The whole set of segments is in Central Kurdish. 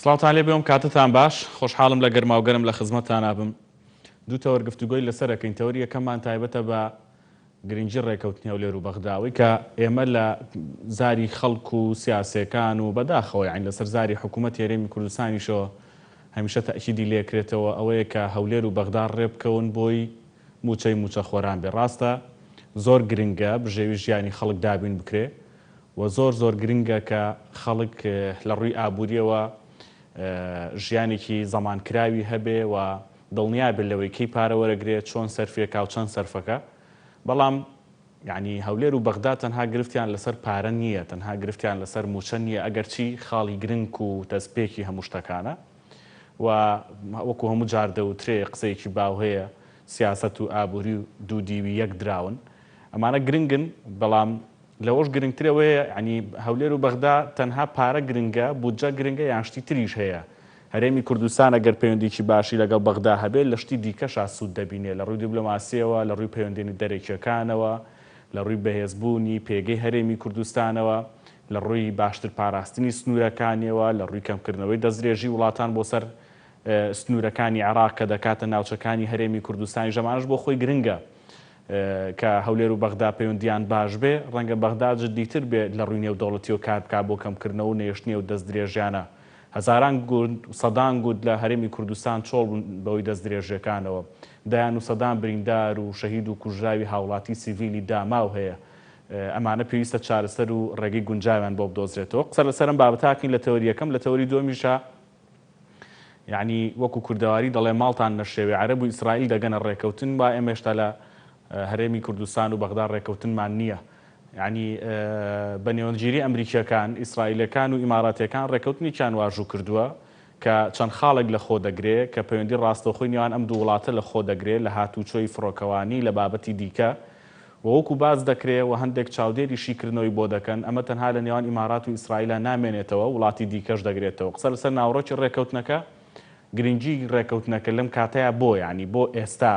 سڵاوتان لێبێ ئەم کاتەتان باش خۆشحاڵم لە گەرماو گەرم لە خزمەتتانا بم دوو تەوەر گفتوگۆی لەسەر ئەکەین تەوەری یەکەممان تایبەتە بە گرنگی ڕێکەوتنی هەولێر و بەغدا ئەوەی کە ئێمە لە زاری خەڵک و سیاسێکان و بەداخەوە یانی لەسەر زاری حکوومەتی هەرێمی کوردستانیشەوە هەمیشە تەئکیدی لێکرێتەوە ئەوەیە کە هەولێر و بەغدا ڕێبکەون بۆی مووچەی مووچەخۆران بێ ڕاستە زۆر گرنگە بژێوی ژیانی خەڵک دابین بکرێ و زۆر زۆر گرنگە کە خەڵک لە ڕووی ئابووریەوە ژیانێکی زەمانکراوی هەبێ و دڵنیا بێت لەوەی کەی پارە وەرەگرێ، چۆن سەرفیەکا و چەند سەرفەکا. بەڵام یانی هەولێر و بەغدا تەنها گرفتیان لەسەر پارە نییە، تەنها گرفتیان لەسەر مووچە نییە، ئەگەرچی خاڵی گرنگ و دەستپێکی هەموو شتەکانە و وەکو هەموو جار دەوترێ قسەیەکی باو هەیە سیاسەت و ئابووری و دوو دیوی یەک دراون. ئەمانە گرنگن، بەڵام لەوەش گرنگتر ئەوەیە یانی هەولێر و بەغدا تەنها پارە گرنگە، بودجە گرنگە یان شتی تریش هەیە؟ هەرێمی کوردستان ئەگەر پەیوەندیی باشی لەگەڵ بەغدا هەبێت لە شتی دیکەشا سوود دەبینێ، لە ڕووی دیبلۆماسییەوە، لە ڕووی پەیوەندیی دەرەکییەکانەوە، لە ڕووی بەهێزبوونی پێگەی هەرێمی کوردستانەوە، لە ڕووی باشتر پاراستنی سنوورەکانیەوە، لە ڕووی کەمکردنەوەی دەستدرێژی وڵاتان بۆ سەر سنوورەکانی عێراق کە دەکاتە ناوچەکانی هەرێمی کوردستانیش، ئەمانەش بۆ خۆی گرنگە. کە هەولێر و بەغدا پەیوەندییان باش بێ، ڕەنگە بەغدا جددیتر بێ لە ڕووی نێودەوڵەتییەوە کار بکا بۆکەمکردنەوە و نەهێشتنی ئەو دەستدرێژیانە. هەزاران گوند و سەدان گوند لە هەرێمی کوردستان چۆڵ بوون بەهۆی دەستدرێژییەکانەوە. دەیان و سەدان بریندار و شەهید و کوژراوی هاوڵاتی سیڤیلی داماو هەیە. ئەمانە پێویستە چارەسەر و ڕێگەی گونجاویان بۆ بدۆزرێتەوە. قسە لەسەر ئەم بابەتە ئەکەین لە تەوەری یەکەم، لە تەوەری دووەمیشا یەعنی وەکو کوردەواری دەڵێ ماڵتان نەشێوێ عەرەب و ئیسرائیل دەگەنە ڕێکەوتن وا ئێمە هێشتا لە هەرێمی کوردستان و بەغدا ڕێکەوتنمان نییە یەعنی بە نێوەندگیری ئەمریکیەکان ئیسرائیلەکان و ئیماراتیەکان ڕێکەوتنێکیان واژوو کردووە کە چەند خاڵێک لە خۆ دەگرێ کە پەیوەندی ڕاستەوخۆی نێوان ئەم دوو وڵاتە لە خۆ دەگرێ لە هاتووچۆی فڕۆکەوانی لە بابەتی دیکە و وەکو باس دەکرێ و هەندێک چاودێری شیکردنەوەی بۆ دەکەن، ئەمە تەنها لە نێوان ئیمارات و ئیسرائیلا نامێنێتەوە، وڵاتی دیکەش دەگرێتەوە. قسە لەسەر ناوەڕۆکی ڕێککەوتنەکە، گرنگی ڕێککەوتنەکە لەم کاتەیا بۆ؟ یانی بۆ ئێستا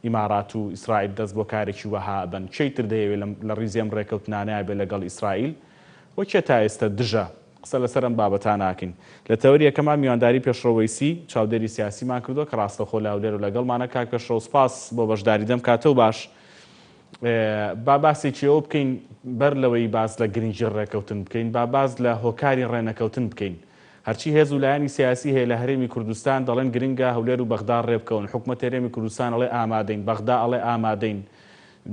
ئیمارات و ئیسرائیل دەست بۆ کارێکی وەها ئەبەن؟ کێی تر دەیەوێ لەم لە ڕیزی ئەم ڕێککەوتنانەیا بێ لەگەڵ ئیسرائیل و کێ تا ئێستە دژە؟ قسە لەسەر ئەم بابەتانە ئەکەین. لە تەوەری یەکەما میوانداری پێشڕەو وەیسی، چاودێری سیاسیمان کردووە کە ڕاستەوخۆ لە هەولێرەوە لەگەڵمانە. کاک پێشڕەو سوپاس بۆ بەشداری دەم کاتەو باش. با باسێکی ئەوە بکەین بەر لەوەی باس لە گرنگی ڕێکەوتن بکەین با باس لە هۆکاری ڕێنەکەوتن بکەین. هەرچی هێز و لایەنی سیاسی هەیە لە هەرێمی کوردستان دەڵێن گرنگە هەولێر و بەغدا ڕێبکەون، حکومەتی هەرێمی کوردستان ئەڵێ ئامادەین، بەغدا ئەڵێ ئامادەین،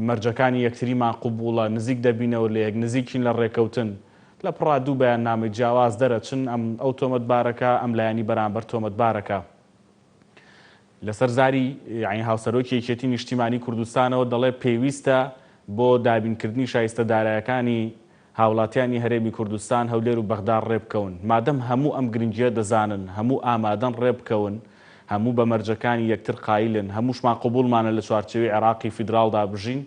مەرجەکانی یەکتریمان قبوڵە، نزیک دەبینەوە لەیەک، نزیکین لە ڕێکەوتن. لە پڕا دوو بەیاننامەی جیاواز دەرەچن، ئەم ئەو تۆمەتبارەکە، ئەم لایەنی بەرامبەر تۆمەتبارەکە. لەسەر زاری یانی هاوسەرۆکی یەکێتی نیشتیمانی کوردستانەوە دەڵێ پێویستە بۆ دابینکردنی شایستە دارایەکانی هاوڵاتیانی هەرێمی کوردستان هەولێر و بەغدا ڕێبکەون. مادەم هەموو ئەم گرنگییە دەزانن، هەموو ئامادەن ڕێبکەون، هەموو بە مەرجەکانی یەکتر قایلن، هەمووشمان قبوڵمانە لە چوارچێوەی عێراقی فیدراڵدا بژین،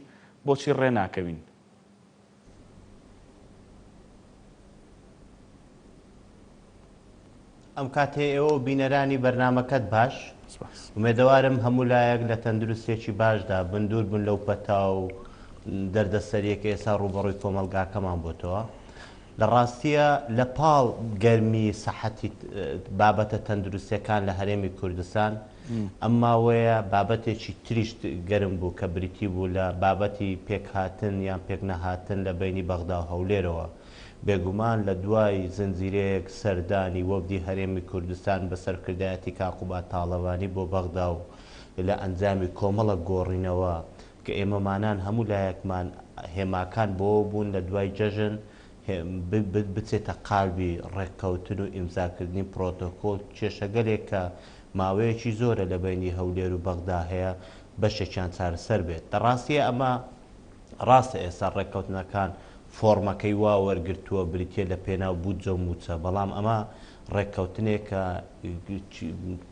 بۆچی ڕێناکەوین؟ ئەم کاتەی ئێوە و بینەرانی بەرنامەکەت باش. ئومێدەوارم هەموو لایەک لە تەندروستیەکی باشدا بن، دوور بن لەو پەتا و دەردەسەریە کە ئێستا ڕووبەڕووی کۆمەڵگاکەمان بۆتەوە. لە ڕاستیە لە پاڵ گەرمی سەحەتی بابەتە تەندروستیەکان لە هەرێمی کوردستان، ئەم ماوەیە بابەتێکی تریش گەرم بوو کە بریتی بوو لە بابەتی پێکهاتن یان پێکنەهاتن لە بەینی بەغدا و هەولێرەوە. بێگومان لە دوای زنجیرەیەک سەردانی وەفدی هەرێمی کوردستان بە سەرکردایەتی کاک قوباد تاڵەبانی بۆ بەغدا و لە ئەنجامی کۆمەڵە گۆڕینەوە کە ئێمەمانان هەموو لایەکمان هێماکان بەوە بوون لە دوای جەژن بچێتە قالبی ڕێککەوتن و ئیمزاکردنی پرۆتۆکۆل کێشەگەلێک کە ماوەیەکی زۆرە لە بەینی هەولێر و بەغدا هەیە بەشێکیان چارەسەر بێت. لە ڕاستییا ئەمە ڕاستە ئێستا ڕێککەوتنەکان فۆڕمەکەی وا وەرگرتووە بریتییە لە پێناو بودجە و مووچە، بەڵام ئەمە ڕێککەوتنێکە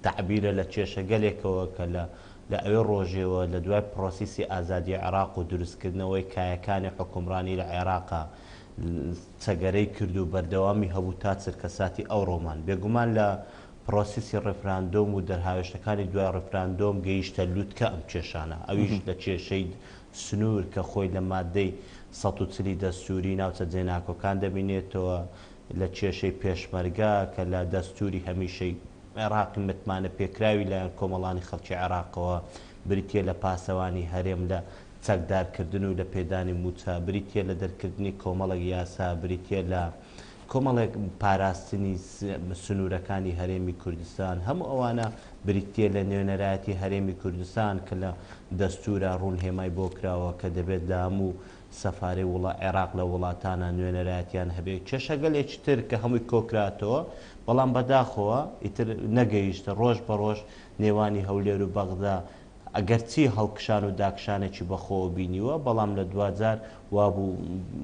تەعبیرە لە کێشەگەلێکەوە کە لە لە ئەوێ ڕۆژێوە لە دوای پرۆسیسی ئازادی عێراق و دروستکردنەوەی کایەکانی حوکمڕانی لە عێراقا چەگەرەی کرد و بەردەوامی هەبوو تا چرکەساتی ئەوڕۆمان. بێگومان لە پرۆسیسی ڕیفراندۆم و دەرهاوێشتەکانی دوای ڕیفراندۆم گەیشتە لوتکە ئەم کێشانە، ئەویش لە کێشەی سنوور کە خۆی لە ماددەی 140 ی دەستووری ناوچە جێناکۆکان دەبینێتەوە. لە کێشەی پێشمەرگە کە لە دەستووری هەمیشەی عێراقی متمانە پێکراوی لایەن کۆمەڵانی خەڵکی عێراقەوە بریتییە لە پاسەوانی هەرێم لە چەکدارکردن و لە پێدانی مووچە، بریتییە لە دەرکردنی کۆمەڵێک یاسا، بریتییە لە کۆمەڵێک پاراستنی سنوورەکانی هەرێمی کوردستان، هەموو ئەوانە بریتییە لە نوێنەرایەتی هەرێمی کوردستان کە لە دەستوورا ڕوون هێمای بۆ کراوە کە دەبێت لە هەموو سەفارەی وڵا عێراق لە وڵاتانا نوێنەرایەتیان هەبێت، کێشەگەلێکی تر کە هەمووی کۆکراتەوە، بەڵام بەداخەوە ئیتر نەگەیشتە ڕۆژ بە ڕۆژ نێوانی هەولێر و بەغدا ئەگەرچی هەڵکشان و داکشانێکی بەخۆوە بینیوە، بەڵام لە دواجار وابوو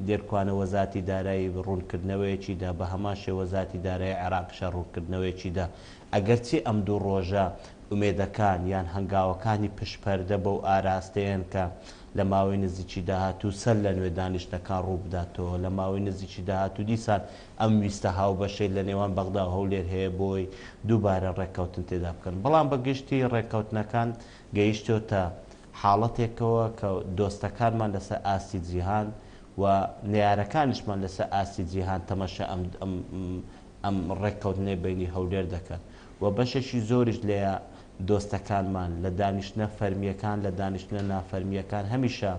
دێرکوانە وەزارەتی دارایی ڕوونکردنەوەیەکی دا، بەهەمان شێوە وەزارەتی دارایی عێراقیشە ڕوونکردنەوەیەکی دا. ئەگەرچی ئەم دوو ڕۆژە ئومێدەکان یان هەنگاوەکانی پشت پەردە بەو ئاراستەیەن کە لە ماوەی نزیکی داهاتوو سەر لە نوێ دانیشتنەکان ڕووبداتەوە، لە ماوەی نزیکی داهاتوو دیسان ئەم ویستە هاوبەشەی لە نێوان بەغدا و هەولێر هەیە بۆی دووبارە ڕێککەوتن تێدا بکەن. بەڵام بە گشتی ڕێککەوتنەکان گەیشتۆتە حاڵەتێکەوە کە دۆستەکانمان لەسەر ئاستی جیهان و نەیارەکانیشمان لەسەر ئاستی جیهان تەمەشا ئەم ئەم ئەم ڕێککەوتنەی بەینی هەولێر دەکەن و بەشێکی زۆریش لە دۆستەکانمان لە دانیشتنە فەرمییەکان لە دانیشتنە نافەرمییەکان هەمیشە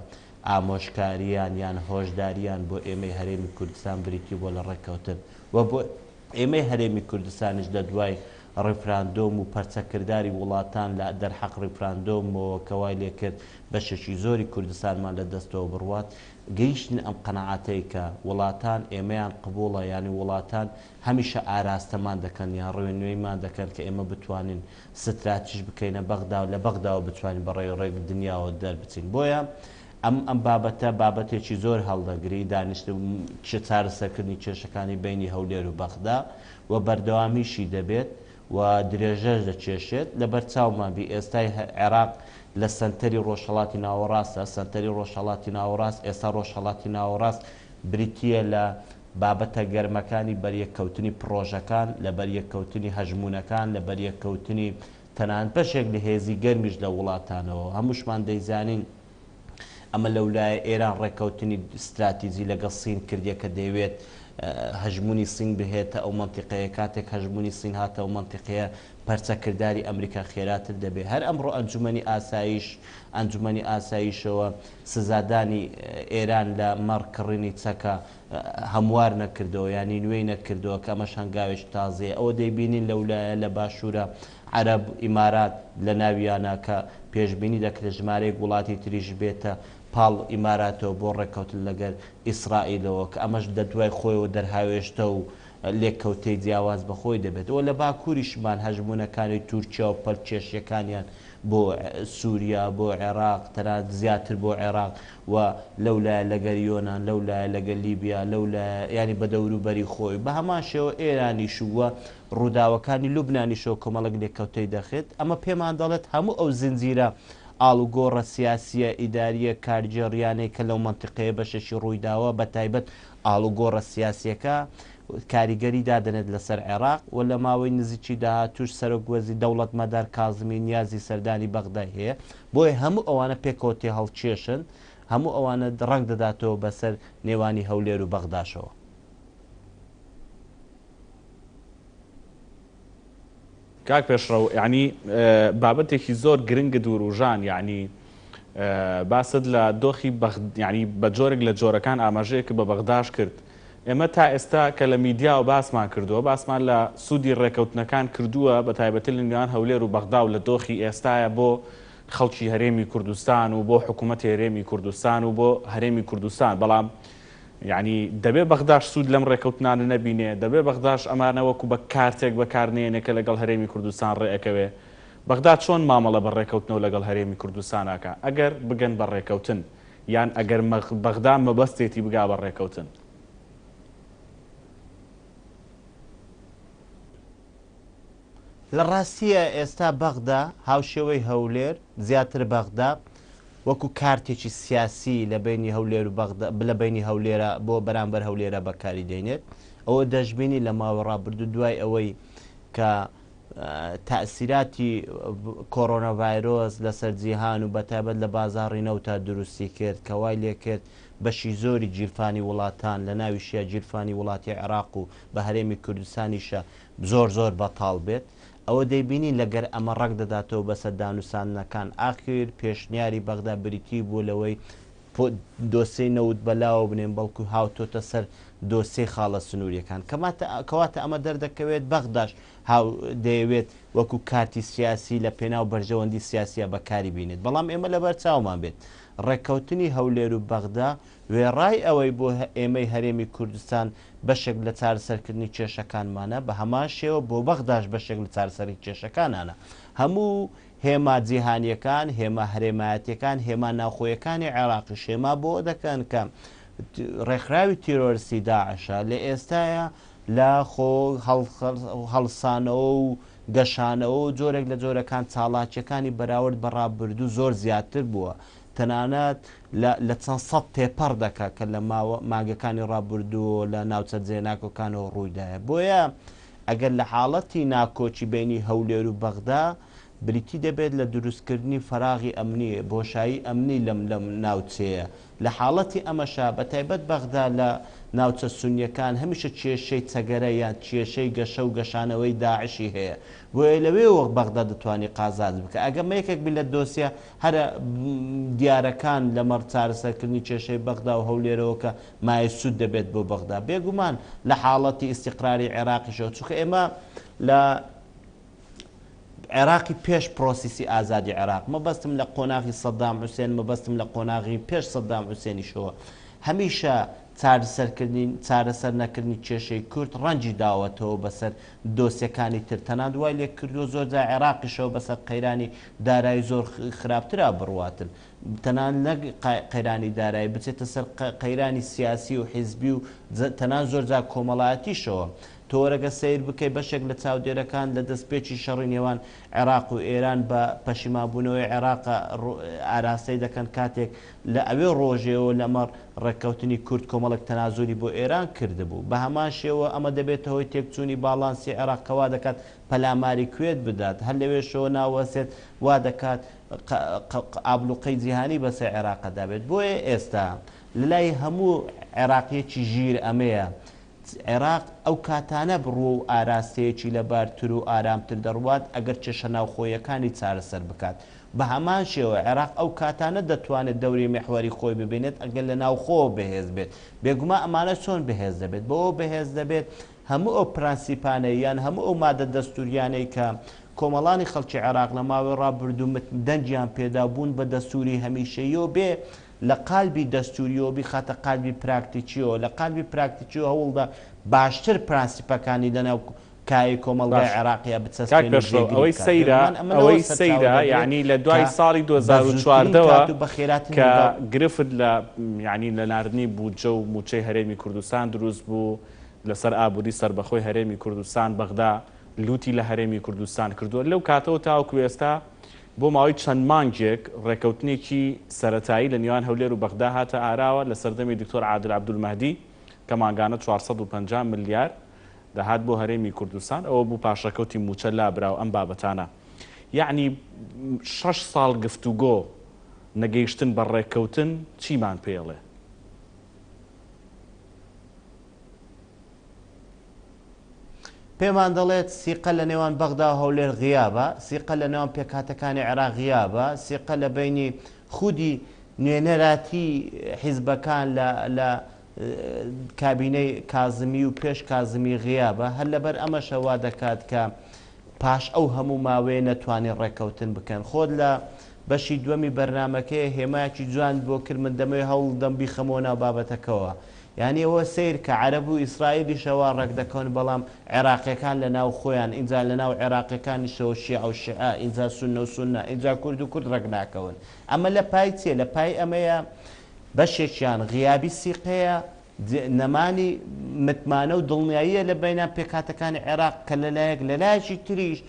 ئامۆژکارییان یان هۆشدارییان بۆ ئێمەی هەرێمی کوردستان بریتی بووە لە ڕێککەوتن و بۆ ئێمەی هەرێمی کوردستانیش لە دوای ڕیفراندۆم و پەرچەکرداری وڵاتان لە دەرحەق ڕیفراندۆمەوە کە وای لێکرد بەشێکی زۆری کوردستانمان لە دەستەوە بڕوات گەیشتینە ئەم قەناعەتەی کە وڵاتان ئێمەیان قبوڵە یانی وڵاتان هەمیشە ئاراستەمان دەکەن یان ڕێنوێیمان دەکەن کە ئێمە بتوانین ستراتیژ بکەینە بەغدا و لە بەغداوە بتوانین بە ڕێی ڕێک دنیاوە دەربچین بۆیە ئەم ئەم بابەتە بابەتێکی زۆر هەڵدەگری دانیشتن چارەسەرکردنی کێشەکانی بەینی هەولێر و بەغدا و بەردەوامیشی دەبێت و درێژەش دەکێشێت لەبەر چاومان بی ئێستای عێراق لە سەنتەری ڕۆژهەڵاتی ناوەڕاستە سەنتەری ڕۆژهەڵاتی ناوەڕاست ئێستا ڕۆژهەڵاتی ناوەڕاست بریتییە لە بابەتە گەرمەکانی بەریەککەوتنی پڕۆژەکان، لە بەریەککەوتنی هەژموونەکان، لە بەریەککەوتنی تەنانەت بەشێک لە هێزی گەرمیش لە وڵاتانەوە. هەمووشمان دەیزانین ئەمە لەولایە ئێران ڕێککەوتنی ستراتیجی لەگەڵ سین کردیە کە دەیەوێت هەژموونی سین بهێتە ئەو مەنتیقەیە، کاتێک هەژموونی سین هاتە ئەو مەنتیقەیە پەرچەکرداری ئەمریکا خێراتر دەبێت. هەر ئەمڕۆ ئەنجومەنی ئاسایش ئەنجومەنی ئاسایشەوە سزادانی ئێران لە مەڕ کڕینی چەکە هەموار نەکردەوە یانی نوێی نەکردەوە کە ئەمەش هەنگاوێکی تازەیە. ئەوە دەیبینین لەولایە لە باشوورە عەرەب، ئیمارات لە ناویانە کە پێشبینی دەکرێت ژمارەیەک وڵاتی تریش بێتە پاڵ ئیماراتەوە بۆ ڕێککەوتن لەگەر ئیسرائیلەوە کە ئەمەش لە دوای خۆیەوە دەرهاوێشتە و لێکەوتەی جیاواز بە خۆی دەبێت و لە باکووریشمان هەژموونەکانی تورکیا و پەلکێشیەکانیان بۆ سوریا، بۆ عێراق، تەنانەت زیاتر بۆ عێراق و لەولایە لەگەر یۆنان، لەولایە لەگەر لیبیا، لەولایە یانی بە دەوروبەری خۆی، بە هەمان شێوە ئێرانیش و ڕووداوەکانی لوبنانیشەوە کۆمەڵێک لێکەوتەی دەخێت. ئەمە پێمان دەڵێت هەموو ئەو زنجیرە ئاڵوگۆڕە سیاسییە، ئیدارییە، کارگێڕییانەی کە لەو مەنتیقەیە بەشێکی ڕوویداوە، بەتایبەت ئاڵوگۆڕە سیاسییەکە، کاریگەری دادەنێت لەسەر عێراق و لە ماوەی نزیکی داهاتووش سەرۆک وەزی دەوڵەت مەدار کازمی نیازی سەردانی بەغدای هەیە بۆیە هەموو ئەوانە پێکەوە تێهەڵکێشن هەموو ئەوانە ڕەنگ دەداتەوە بەسەر نێوانی هەولێر و بەغداشەوە. کاک پێشڕەو یەعنی بابەتێکی زۆر گرنگت وروژان یەعنی باست لە دۆخی بەغد یەعنی بە جۆرێک لە جۆرەکان ئاماژەیەکت بە بەغداش کرد ئێمە تا ئێستا کە لە میدیاوە باسمان کردووە باسمان لە سوودی ڕێکەوتنەکان کردووە بە تایبەتی لە نێوان هەولێر و بەغدا و لە دۆخی ئێستاە بۆ خەڵکی هەرێمی کوردستان و بۆ حکوومەتی هەرێمی کوردستان و بۆ هەرێمی کوردستان بەڵام یانی دەبێ بەغداش سوود لەم ڕێکەوتنانە نەبینێ، دەبێ بەغداش ئەمانە وەکو بە کارتێک بەکار نەیەنێ کە لەگەڵ هەرێمی کوردستان ڕێ ئەکەوێ. بەغدا چۆن مامەڵە بە ڕێکەوتنەوە لەگەڵ هەرێمی کوردستان ئەکا ئەگەر بگەن بە ڕێکەوتن یان ئەگەر بەغدا مەبەستێتی بگا بە ڕێکەوتن؟ لە ڕاستییا ئێستا بەغدا هاوشێوەی هەولێر، زیاتر بەغدا، وەکو کارتێکی سیاسی لە بەینی هەولێر و بەغدا لە بەینی هەولێرە بۆ بەرامبەر هەولێرە بەکاری دێنێت. ئەوە دەشبینی لە ماوەی ڕابردوو دوای ئەوەی کە. تەئسیراتی کۆرۆنا ڤایرۆس لەسەر جیهان و بەتایبەت لە بازاڕی نەوتا دروستی کرد کە وای لێکرد بەشی زۆری گیرفانی وڵاتان لە ناویشیا گیرفانی وڵاتی عێراق و بە هەرێمی کوردستانیشە زۆر زۆر بەتاڵ بێت ئەوە دەیبینین لەگەر ئەمە ڕەگ دەداتەوە بەسەر دانوساندنەکان ئاخیر پێشنیاری بەغدا بریتی بوو لەوەی دۆسێی نەوت بەلاوە بنێن بەڵکو هاوتۆتە سەر دۆسێی خاڵە سنووریەکان کەواتە ئەمە دەردەکەوێت بەغداش هاو دەیەوێت وەکو کارتی سیاسی لە پێناو بەرژەوەندی سیاسیا بەکاری بینێت بەڵام ئێمە لەبەر چاومان بێت ڕێککەوتنی هەولێر و بەغدا وێڕای ئەوەی بۆ ئێمەی هەرێمی کوردستان بەشێک لە چارەسەرکردنی کێشەکانمانە بە هەمان شێوە بۆ بەغداش بەشێک لە چارەسەری کێشەکانانە هەموو هێما جیهانییەکان، هێما هەرێمایەتییەکان، هێما ناوخۆیەکانی عێراقیش هێما بەوە دەکەن کە ڕێکخراوی تیرۆرستی داعشە لە ئێستایا لە خۆ هەڵسانەوە و گەشانەوە و جۆرێک لە جۆرەکان چاڵاکییەکانی بەراورد بە ڕابردوو زۆر زیاتر بووە تەنانەت لە لە چەند سەد تێپەڕ دەکا کە لە ماوە مانگەکانی ڕابردوو لە ناوچە جێناکۆکانەوە ڕوویدایە بۆیە ئەگەر لە حاڵەتی ناکۆکی بەینی هەولێر و بەغدا بریتی دەبێت لە دروستکردنی فەراغی ئەمنی، بۆشایی ئەمنی لەم لەم ناوچەیە. لە حاڵەتی ئەمەشا، بە تایبەت بەغدا لە ناوچە سونییەکان هەمیشە کێشەی چەگەرە یان کێشەی گەشە و گەشانەوەی داعشی هەیە. بۆیە لەوێوە بەغدا دەتوانی قازانج بکا. ئەگەر ئەمە یەکێک بی لە دۆسیە هەرە دیارەکان لەمەڕ چارەسەرکردنی کێشەی بەغدا و هەولێرەوە کە مایەی سوود دەبێت بۆ بەغدا. بێگومان لە حاڵەتی ئیستیقراری عێراقیشەوە، چونکە ئێمە لە عێراقی پێش پرۆسیسی ئازادی عێراق، مەبەستم لە قۆناغی سەدام حوسێن، مەبەستم لە قۆناغی پێش سەدام حوسێنیشەوە، هەمیشە چارەسەرکردنی چارەسەر نەکردنی کێشەی کورد ڕەنجی داوەتەوە بەسەر دۆسیەکانی تر، تەنانەت وای لێ کردووە زۆر جار عێراقیشەوە بەسەر قەیرانی دارایی زۆر خراپترا بڕواتن، تەنانەت نەک قەیرانی دارایی بچێتە سەر قەیرانی سیاسی و حیزبی و تەنانەت زۆر جار کۆمەڵایەتیشەوە. تۆ وەرەگە سەیر بکەی بەشێک لە چاودێرەکان لە دەستپێکی شەڕی نێوان عێراق و ئێران بە پەشیمانبوونەوەی عێراق ئاراستەی دەکەن کاتێک لە ئەوێ ڕۆژێەوە لەمەڕ ڕێککەوتنی کورد کۆمەڵێک تەنازولی بۆ ئێران کردبوو. بە هەمان شێوە ئەمە دەبێتە هۆی تێکچوونی باڵانسی عێراق کە وا دەکات پەلاماری کوێت بدات هەر لەوێشەوە ناوەسێت وا دەکات ئابلوقەی جیهانی بەسەر عێراقدا بێت. بۆیە ئێستا لەلای هەموو عێراقیەکی ژیر ئەمەیە عێراق ئەو کاتانە ڕووەو ئاراستەیەکی لەبارتر و ئارامتر دەڕوات ئەگەر کێشە ناوخۆییەکانی چارەسەر بکات. بە هەمان شێوە عێراق ئەو کاتانە دەتوانێت دەوری میحوەری خۆی ببینێت ئەگەر لە ناوخۆوە بەهێز بێت. بێگومان ئەمانە چۆن بەهێز دەبێت؟ بەوە بەهێز دەبێت هەموو ئەو پرەنسیپانەی یان هەموو ئەو مادە دەستووریانەی کە کۆمەڵانی خەڵکی عێراق لە ماوەی ڕابردوو دەنگیان پێدا بوون بە دەستووری هەمیشەییەوە بێ لە قالبی دەستوورییەوە بیخاتە قالبی پراکتیکییەوە، لە قالبی پراکتیکییەوە هەوڵدا باشتر پرەنسیپەکانی لەناو کایەی کۆمەڵگای باش عێراقیا کاک بچەسپێنێ و پێشڕەو جێگری ئەوەی بکات. سەیرە بێگومان ئەمە لەوە ئەوەی سەرچاوە سەیرە دەگرێت یەعنی لە کە دوای ساڵی بە 2014 زووترین وە کات و بە خێراترین کە هەنگاو گرفت لە یەعنی لە ناردنی بودجە و مووچەی هەرێمی کوردستان دروست بوو لەسەر ئابووری سەربەخۆی هەرێمی کوردستان بەغدا لوتی لە هەرێمی کوردستان کردووە لەو کاتەوە تاوەکو ئێستا بۆ ماوەی چەند مانگێک ڕێکەوتنێکی سەرەتایی لە نێوان هەولێر و بەغدا هاتە ئاراوە لە سەردەمی دکتۆر عادل عەبدولمەهدی کە مانگانە 450 ملیار دەهات بۆ هەرێمی کوردستان ئەوە بوو پاشەکەوتی مووچە لابرا و ئەم بابەتانە یەعنی شەش ساڵ گفتوگۆ نەگەیشتن بە ڕێککەوتن چیمان پێڵێ؟ پێمان دەڵێت سیقە لە نێوان بەغدا و هەولێر غیابە، سیقە لە نێوان پێکهاتەکانی عێراق غیابە، سیقە لە بەینی خودی نوێنەراتی حیزبەکان لە لە کابینەی کازمی و پێش کازمی غیابە، هەر لەبەر ئەمەشە وا دەکات کە پاش ئەو هەموو ماوەیە نەتوانین ڕێککەوتن بکەن. خۆت لە بەشی دووەمی بەرنامەکەی هێمایەکی جوانت بۆ کرد من دەمەوێت هەوڵدەم بیخەمەوە ناو بابەتەکەوە. یانی ئەوە سەیر کە عەرەب و ئیسرائیلیش ئەوا ڕێک دەکەون بەڵام عێراقیەکان لە ناو خۆیان ئینجا لە ناو عێراقیەکانیشەوە شیعە و شیعە ئینجا سوننە و سوننە ئینجا کورد و کورد ڕێک ناکەون ئەمە لە پای چیە لە پای ئەمەیە بەشێکیان غیابی سیقەیە نەمانی متمانە و دڵنیاییە لە بەینان پێکهاتەکانی عێراق کە لەلایەک لەلایەکی تریش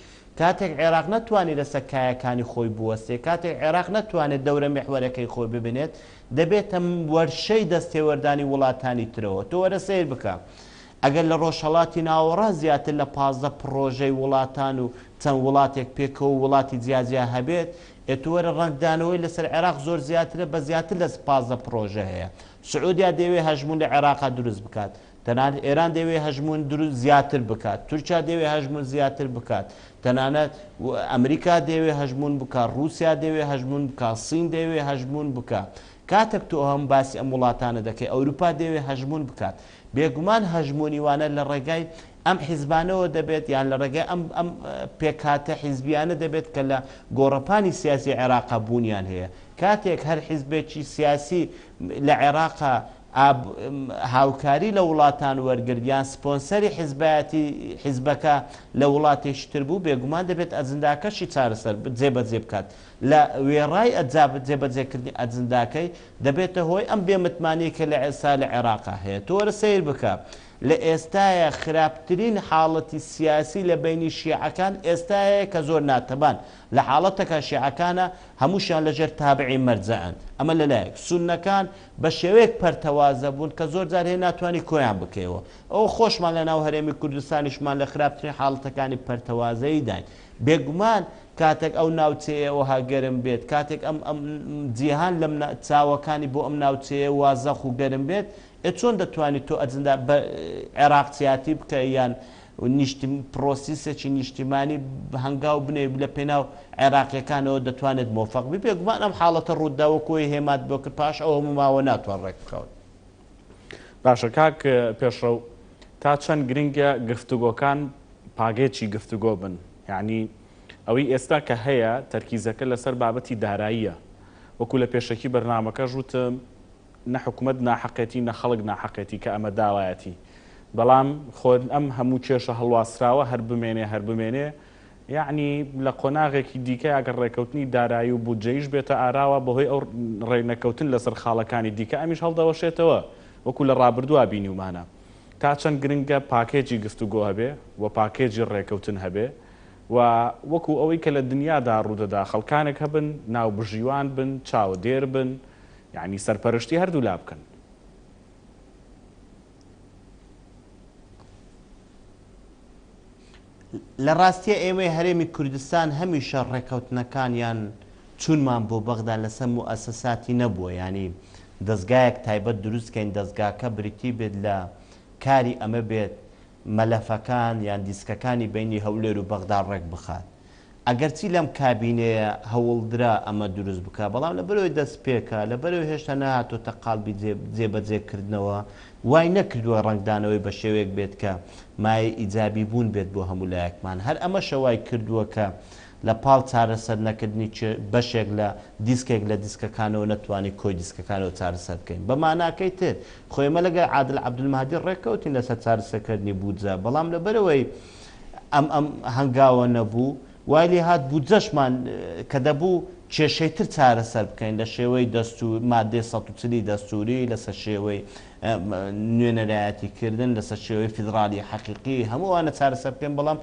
کاتێک عێراق نەتوانێت لەسەر کایەکانی خۆی بوەستێت، کاتێک عێراق نەتوانێت دەورە میحوەرەکەی خۆی ببینێت، دەبێتە وەرشەی دەستێوەردانی وڵاتانی ترەوە. تۆ وەرە سەیر بکە. ئەگەر لە ڕۆژهەڵاتی ناوەڕاست زیاتر لە 15 پڕۆژەی وڵاتان و چەند وڵاتێک پێکەوە و وڵاتی جیاجیا هەبێت، ئێ تۆ وەرە ڕەنگدانەوەی لەسەر عێراق زۆر زیاترە بە زیاتر لە 15 پڕۆژە هەیە. سعودیا دەیەوێت هەژموون لە عێراقا دروست بکات. تەنانەت ئێران دەیەوێت هەژموون دروست زیاتر بکات، تورکیا دەیەوێت هەژموون زیاتر بکات، تەنانەت ئەمریکا دەیەوێت هەژموون بکات، ڕووسیا دەیەوێت هەژموون بکات، سین دەیەوێت هەژموون بکات. کاتێک تۆ هەم باسی ئەم وڵاتانە دەکەی، ئەوروپا دەیەوێت هەژموون بکات. بێگومان هەژموونی وانە لە ڕێگای ئەم حیزبانەوە دەبێت یان لە ڕێگای ئەم ئەم پێکهاتە حیزبیانە دەبێت کە لە گۆڕەپانی سیاسی عێراقا بوونیان هەیە. کاتێک هەر حیزبێکی سیاسی لە عێراقا هاوکاری لە وڵاتان وەرگرت یان سپۆنسەری حیزبایەتی حیزبەکە لە وڵاتێکی تر بوو، بێگومان دەبێت ئەجنداکەشی چارەسەر جێبەجێ بکات. لە وێڕای جێبەجێکردنی ئەجنداکەی، دەبێتە هۆی ئەم بێ متمانەی کە لە ئێستا لە عێراقا هەیە. تۆ وەرە سەیر بکە لە ئێستایا خراپترین حاڵەتی سیاسی لە بەینی شیعەکان ئێستایە کە زۆر ناتەبان لە حاڵەتەکە شیعەکانە هەمووشیان لە ژێر تابعی مەرجەعن. ئەمە لە لایەک. سوننەکان بە شێوەیەک پەرتەوازە بوون کە زۆر جار هەیە ناتوانی کۆیان بکەیەوە. ئەوە خۆشمان لە ناو هەرێمی کوردستانیشمان لە خراپترین حاڵەتەکانی پەرتەوازەییداین. بێگومان کاتێک ئەو ناوچەیە وەها گەرم بێت، کاتێک ئەم ئەم جیهان لەم چاوەکانی بۆ ئەم ناوچەیە وا زەق و گەرم بێت، ئێ چۆن دەتوانی تۆ ئەجندا بە عێراقچیاتی بکەی یان نیشتم پرۆسیسێکی نیشتیمانی هەنگاو بنێی لە پێناو عێراقیەکانەوە دەتوانێت مۆفەق بی؟ بێگومان ئەم حاڵەتە ڕووتدا وەکو ئەوەی هێمات بۆ کرد پاش ئەو هەموو ماوە ناتوان ڕێک بکەون. باشە کاک پێشڕەو تا چەند گرنگە گفتوگۆکان پاگێچی گفتوگۆ بن یعنی ئەوەی ئێستا کە هەیە تەرکیزەکە لەسەر بابەتی داراییە وەکو لە پێشەکی بەرنامەکەش وتم نە حکومەت ناحەقێتی نە خەڵک ناحەقێتی کە ئەمە داوایەتی بەڵام خۆ ئەم هەموو کێشە هەڵواسراوە هەر بمێنێ هەر بمێنێ یەعنی لە قۆناغێکی دیکە ئەگەر ڕێکەوتنی دارایی و بودجەیش بێتە ئاراوە بەهۆی ئەو ڕێنەکەوتن لەسەر خاڵەکانی دیکە ئەمیش هەڵدەوەشێتەوە وەکو لە ڕابردووا بینیومانە تا چەند گرنگە پاکێجی گفتوگۆ هەبێ و پاکێجی ڕێکەوتن هەبێ و وەکو ئەوەی کە لە دنیادا ڕوودەدا خەڵکانێک هەبن ناوبژیوان بن چاودێر بن یەعنی سەرپەرشتی هەردوولا بکەن. لە ڕاستیا ئێمەی هەرێمی کوردستان هەمیشە ڕێکەوتنەکان یان چوونمان بۆ بەغدا لەسەر موئەسەساتی نەبووە یانی دەزگایەک تایبەت دروست کەین دەزگاکە بریتی بێت لە کاری ئەمە بێت مەلەفەکان یان دیسکەکانی بەینی هەولێر و بەغدا ڕێک بخات ئەگەرچی لەم کابینەیە هەوڵدرا ئەمە دروست بکا، بەڵام لەبەرئەوەی دەستپێکە، لەبەرئەوەی هێشتا نەهاتۆتە قاڵبی جێبەجێکردنەوە، وای نەکردووە ڕەنگدانەوەی بە شێوەیەک بێت کە مایەی ئیجابی بوون بێت بۆ هەموو لایەکمان. هەر ئەمەشە وای کردووە کە لە پاڵ چارەسەر نەکردنی بەشێک لە دیسکێک لە دیسکەکانەوە نەتوانین کۆی دیسکەکانەوە چارەسەر بکەین. بە ماناکەی تر، خۆ ئێمە لەگەل عادل عەبدولمەهدی ڕێککەوتین لەسەر چارەسەرکردنی بودجە، بەڵام لەبەرئەوەی ئەم ئەم هەنگاوە نەبوو، وای لێ هات بودجەشمان کە دەبوو کێشەی تر چارەسەر بکەین لە شێوەی دەستوور، ماددەی 140 ی دەستووری، لەسەر شێوەی نوێنەرایەتی کردن، لەسەر شێوەی فیدڕاڵی حەقیقی، هەموو ئەوانە چارەسەر بکەین، بەڵام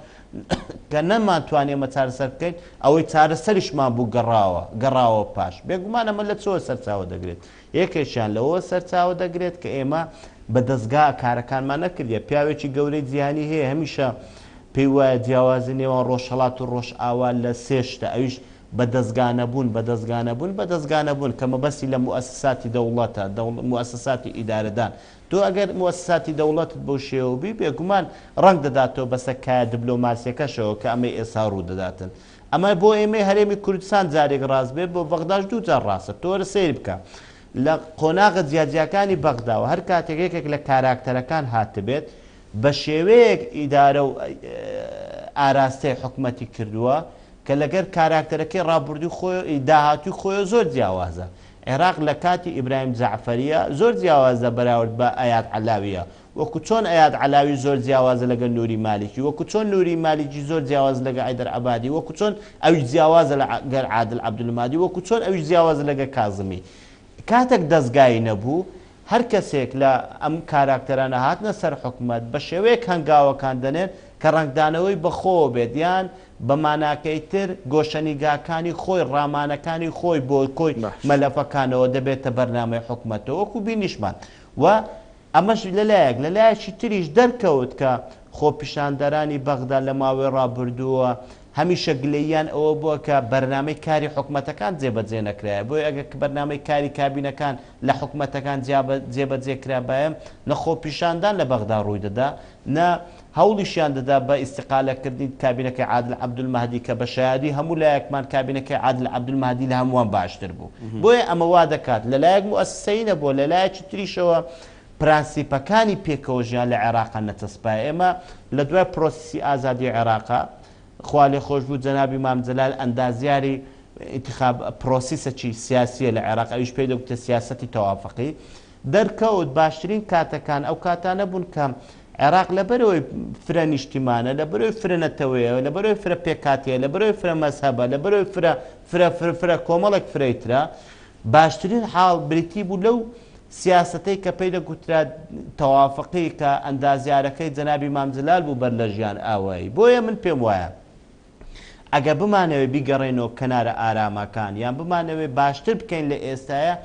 کە نەمانتوانی ئەمە چارەسەر بکەین، ئەوەی چارەسەریشمان بوو گەڕاوە، گەڕاوە پاش. بێگومان ئەمە لە چۆوە سەرچاوە دەگرێت؟ یەکێکیان لەوەوە سەرچاوە دەگرێت کە ئێمە بە دەزگا کارەکانمان نەکردیە. پیاوێکی گەورەی جیهانی هەیە هەمیشە پێی وایە جیاوازی نێوان ڕۆژهەڵات و ڕۆژئاوا لە سێ شتە ئەویش بە دەزگا نەبوون، بە دەزگا نەبوون، بە دەزگا نەبوون کە مەبەستی لە موئەسەساتی دەوڵەتە، موئەسەساتی ئیدارەدان. تۆ ئەگەر موئەسەساتی دەوڵەتت بەو شێوە بی بێگومان ڕەنگ دەداتەوە بەسەر کایە دبلۆماسیەکەشەوە کە ئەمەی ئێستا ڕوو دەداتن. ئەمە بۆ ئێمەی هەرێمی کوردستان جارێک ڕاست بێت، بۆ بەغداش دووجار ڕاستە. تۆ وەرە سەیر بکە لە قۆناغە جیاجیاکانی بەغداوە هەر کاتێک یەکێک لە کاراکتەرەکان هاتبێت بە شێوەیەک ئیدارە و ئاراستەی حکومەتی کردووە کە لەگەر کاراکتەرەکەی ڕابردووی خۆی داهاتووی خۆیەوە زۆر جیاوازە. عێراق لە کاتی ئیبراهیم جەعفەرییە زۆر جیاوازە بەراورد بە ئەیاد عەلاوییە. وەکو چۆن ئەیاد عەلاوی زۆر جیاوازە لەگەل نوری مالیکی، وەکو چۆن نوری مالیکی زۆر جیاوازە لەگەل حەیدەر عەبادی، وەکو چۆن ئەویش جیاوازە لە گەل عادل عەبدولمادی، وەکو چۆن ئەویش جیاوازە لەگەل کازمی. کاتێک دەزگایی نەبوو، هەر کەسێک لە ئەم کاراکتەرانە هاتنە سەر حکومەت، بە شێوەیەک هەنگاوەکان دەنێن کە ڕەنگدانەوەی بە خۆوە بێت، یان بە ماناکەی تر گۆشەنیگاکانی خۆی، ڕامانەکانی خۆی بۆ کۆی باش. مەلەفەکانەوە دەبێتە بەرنامەی حکومەتەوە، وەکو بینیشمان و. ئەمەش لەلایەک، لەلایەکی تریش دەرکەوت کە خۆپیشاندەرانی بەغدا لە ماوەی ڕابردووە هەمیشە گلەییان ئەوە بووە کە بەرنامەی کاری حکومەتەکان جێبەجێ نەکرایە، بۆیە ئەگەر بەرنامەی کاری کابینەکان لە حکومەتەکان جێبەجێ کرابایە نە خۆپیشاندان لە بەغدا ڕوویدەدا نە هەوڵیشیان دەدا بە ئیستیقالەکردنی کابینەکەی عادل عەبدولمەهدی کە بە شایەدی هەموو لایەکمان کابینەکەی عادل عەبدولمەهدی لە هەمووان باشتر بوو. بۆیە ئەمە وا دەکات لە لایەک موئەسسەیی نەبووە، لە لایەکی تریشەوە پرەنسیپەکانی پێکەوەژیان لە عێراقا نەچەسپایە. ئێمە لە دوای پرۆسیسی ئازادیی عێراقا، خوالێخۆشبوو جەنابی مام جەلال ئەندازیاری ئینتخاب پرۆسیسەکی سیاسییە لە عێراق ئەویش پێی دەگوترێ سیاسەتی تەوافقی، دەرکەوت باشترین کاتەکان ئەو کاتانە بوون کە عێراق لەبەرئەوەی فرە نیشتیمانە، لەبەرئەوەی فرە نەتەوەیە، لەبەرئەوەی فرە پێکهاتەیە، لەبەرئەوەی فرە مەزهەبە، لەبەرئەوەی فرە فرە فرە فرە کۆمەڵێک فرەی ترە، باشترین حاڵ بریتی بوو لەو سیاسەتەی کە پێی دەگوترا تەوافقی کە ئەندازیارەکەی جەنابی مام جەلال بوو بەر لە ژیان ئاوایی. بۆیە من پێم وایە ئەگەر بمانەوێ بیگەڕێینەوە کەنارە ئارامەکان یان بمانەوێ باشتر بکەین لە ئێستایا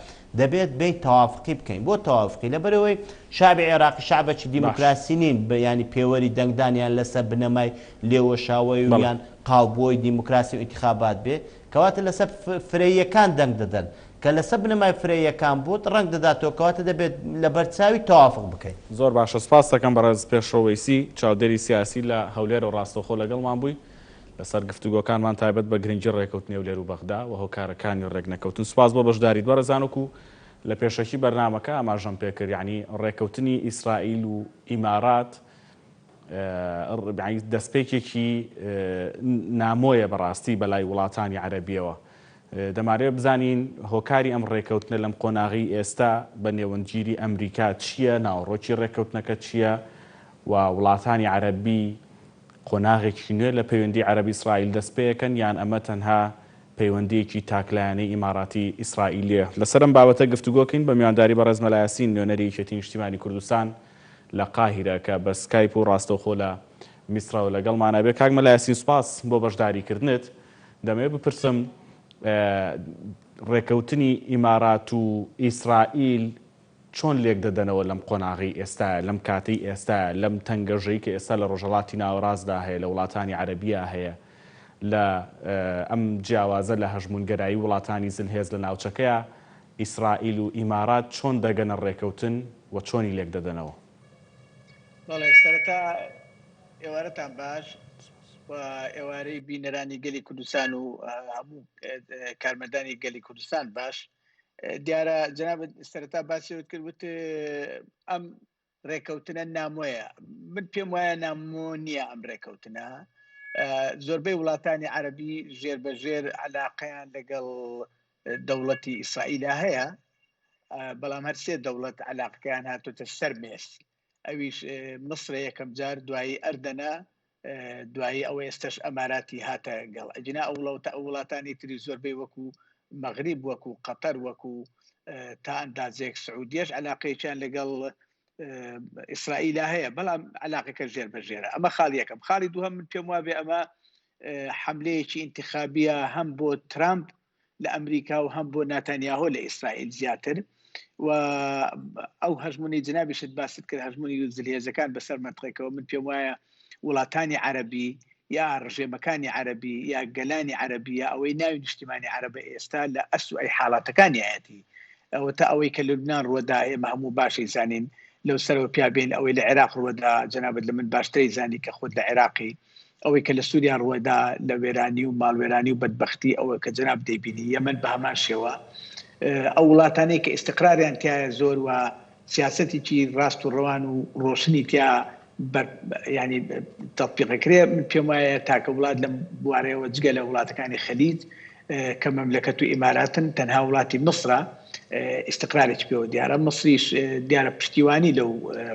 دەبێت بێین تەوافقی بکەین. بۆ تەوافقی؟ لەبەرئەوەی شەعبی عێراقی شەعبەکی دیموکراسی نین یانی پێوەری دەنگدانیان لەسەر بنەمای لێوەشاوەی و یان قاوبووەی دیموکراسی و ئینتخابات بێ، کەواتە لەسەر فرەییەکان دەنگ دەدەن. کە لەسەر بنەمای فرەییەکان بووت ڕەنگ دەداتەوە کەواتە دەبێت لەبەرچاوی تەوافق بکەین. زۆر باشە سوپاست دەکەم بەڕێز پێشڕەو وەیسی چاودێری سیاسی لە هەولێرەوە ڕاستەوخۆ لەگەڵمان بووی لەسەر گفتوگۆکانمان تایبەت بە گرنگی ڕێکەوتنی هەولێر و بەغدا و هۆکارەکانی ڕێکنەکەوتن سوپاس بۆ بەشداریت بەڕێزان وەکو لە پێشەکی بەرنامەکە ئاماژەم پێکرد یانی ڕێکەوتنی ئیسرائیل و ئیمارات دەستپێکێکی نامۆیە بەڕاستی بەلای وڵاتانی عەرەبیەوە دەمانەوێت بزانین هۆکاری ئەم ڕێکەوتنە لەم قۆناغەی ئێستا بە نێوەندگیری ئەمریکا چییە، ناوەڕۆکی ڕێککەوتنەکە چییە و وڵاتانی عەرەبی قۆناغێکی نوێ لە پەیوەندی عەرەب ئیسرائیل دەستپێکەن یان ئەمە تەنها پەیوەندییەکی تاکلایەنەی ئیماراتی ئیسرائیلییە؟ لەسەر ئەم بابەتە گفتوگۆکەین بە میوانداری بەڕێز مەلا یاسین نوێنەری یەکێتی نیشتیمانی کوردستان لە قاهیرە کە بە سکایپ و ڕاستەوخۆ لە میسرەوە لەگەڵمان ئەبێ. کاک مەلا یاسین سوپاس بۆ بەشداریکردنت. دەمەوێت بپرسم ڕێکەوتنی ئیمارات و ئیسرائیل چۆن لێک دەدەنەوە لەم قۆناغەی ئێستایا، لەم کاتەی ئێستایا، لەم تەنگەژەی کە ئێستا لە ڕۆژهەڵاتی ناوەڕاستدا هەیە، لە وڵاتانی عەرەبیا هەیە، لە ئەم جیاوازە لە هەژموونگەرایی وڵاتانی زلهێز لە ناوچەکەیا، ئیسرائیل و ئیمارات چۆن دەگەنە ڕێکەوتن و چۆنی لێک دەدەنەوە؟ بەڵێ سەرەتا ئێوارەتان باش و ئێوارەی بینەرانی گەلی کوردستان و هەموو کارمەندانی گەلی کوردستان باش دیارە جنابت سەرەتا باسیەوت کرد وت ئەم ڕێکەوتنە نامۆیە من پێم وایە نامۆ نییە ئەم ڕێکەوتنە زۆربەی وڵاتانی عەربی ژێر بە ژێر علاقەیان لەگەڵ دەوڵەتی ئیسرائیلا هەیە بەڵام هەر سێ دەوڵەت علاقەکەیان هاتۆتە سەر مێز ئەویش میسرە یەکەم جار دوایی ئەردەنە دوایی ئەوە ئێستش ئەماراتی هاتە گەڵ ئەگینا ئەو وڵاتە ئەو وڵاتانی تری زۆربەی وەکو مەغریب وەکو قەتەر وەکو تا ئەندازێک سعودیەش علاقەیەکیان لەگەڵ ئیسرائیلا هەیە بەڵام علاقەکە ژێر بە ژێرە ئەمە خاڵی یەکەم خاڵی دووهەم من پێم وابێ ئەمە حملەیەکی انتخابیە هەم بۆ ترامپ لە ئەمریکا و هەم بۆ ناتانیاهۆ لە ئیسرائیل زیاتر و ئەو هەژمونی جنابیشت باست کرد هەژمونی زلهێزەکان بەسەر مەنتقەکەوە من پێم وایە وڵاتانی عەربی یا ڕژێمەکانی عەربی یا گەلانی عەربی یا ئەوەی ناوی نیشتیمانی عەرەبە ئێستا لە ئەسوئی حاڵاتەکانیایەتی ئەوە تا ئەوەی کە لوبناان ڕوەدا ئێمە هەموو باشی زانین لەو سەرەوە پیابین ئەوەی لە عێراق ڕوەدا جەنابەت لە من باشتری زانی کە خۆت لە عێراقی ئەوەی کە لە سووریا ڕووەدا لە وێرانی و ماڵوێرانی و بەدبەختی ئەوە کە جەناب دەیبینی یەمەن بە هەمان شێوە ئەو وڵاتانەی کە ئیستقراریان تایە زۆر و سیاسەتێکی ڕاست و ڕەوان و ڕۆشنی تیا ینی تەطبیقەکرێ من پێم وایە تاکە وڵات لەم بوارەیەوە جگە لە وڵاتەکانی خەلیج کە مەملەکەت و ئیماراتن تەنها وڵاتی میسرە ئیستقرارێکی پێوە دیارە میسریش دیارە پشتیوانی لەو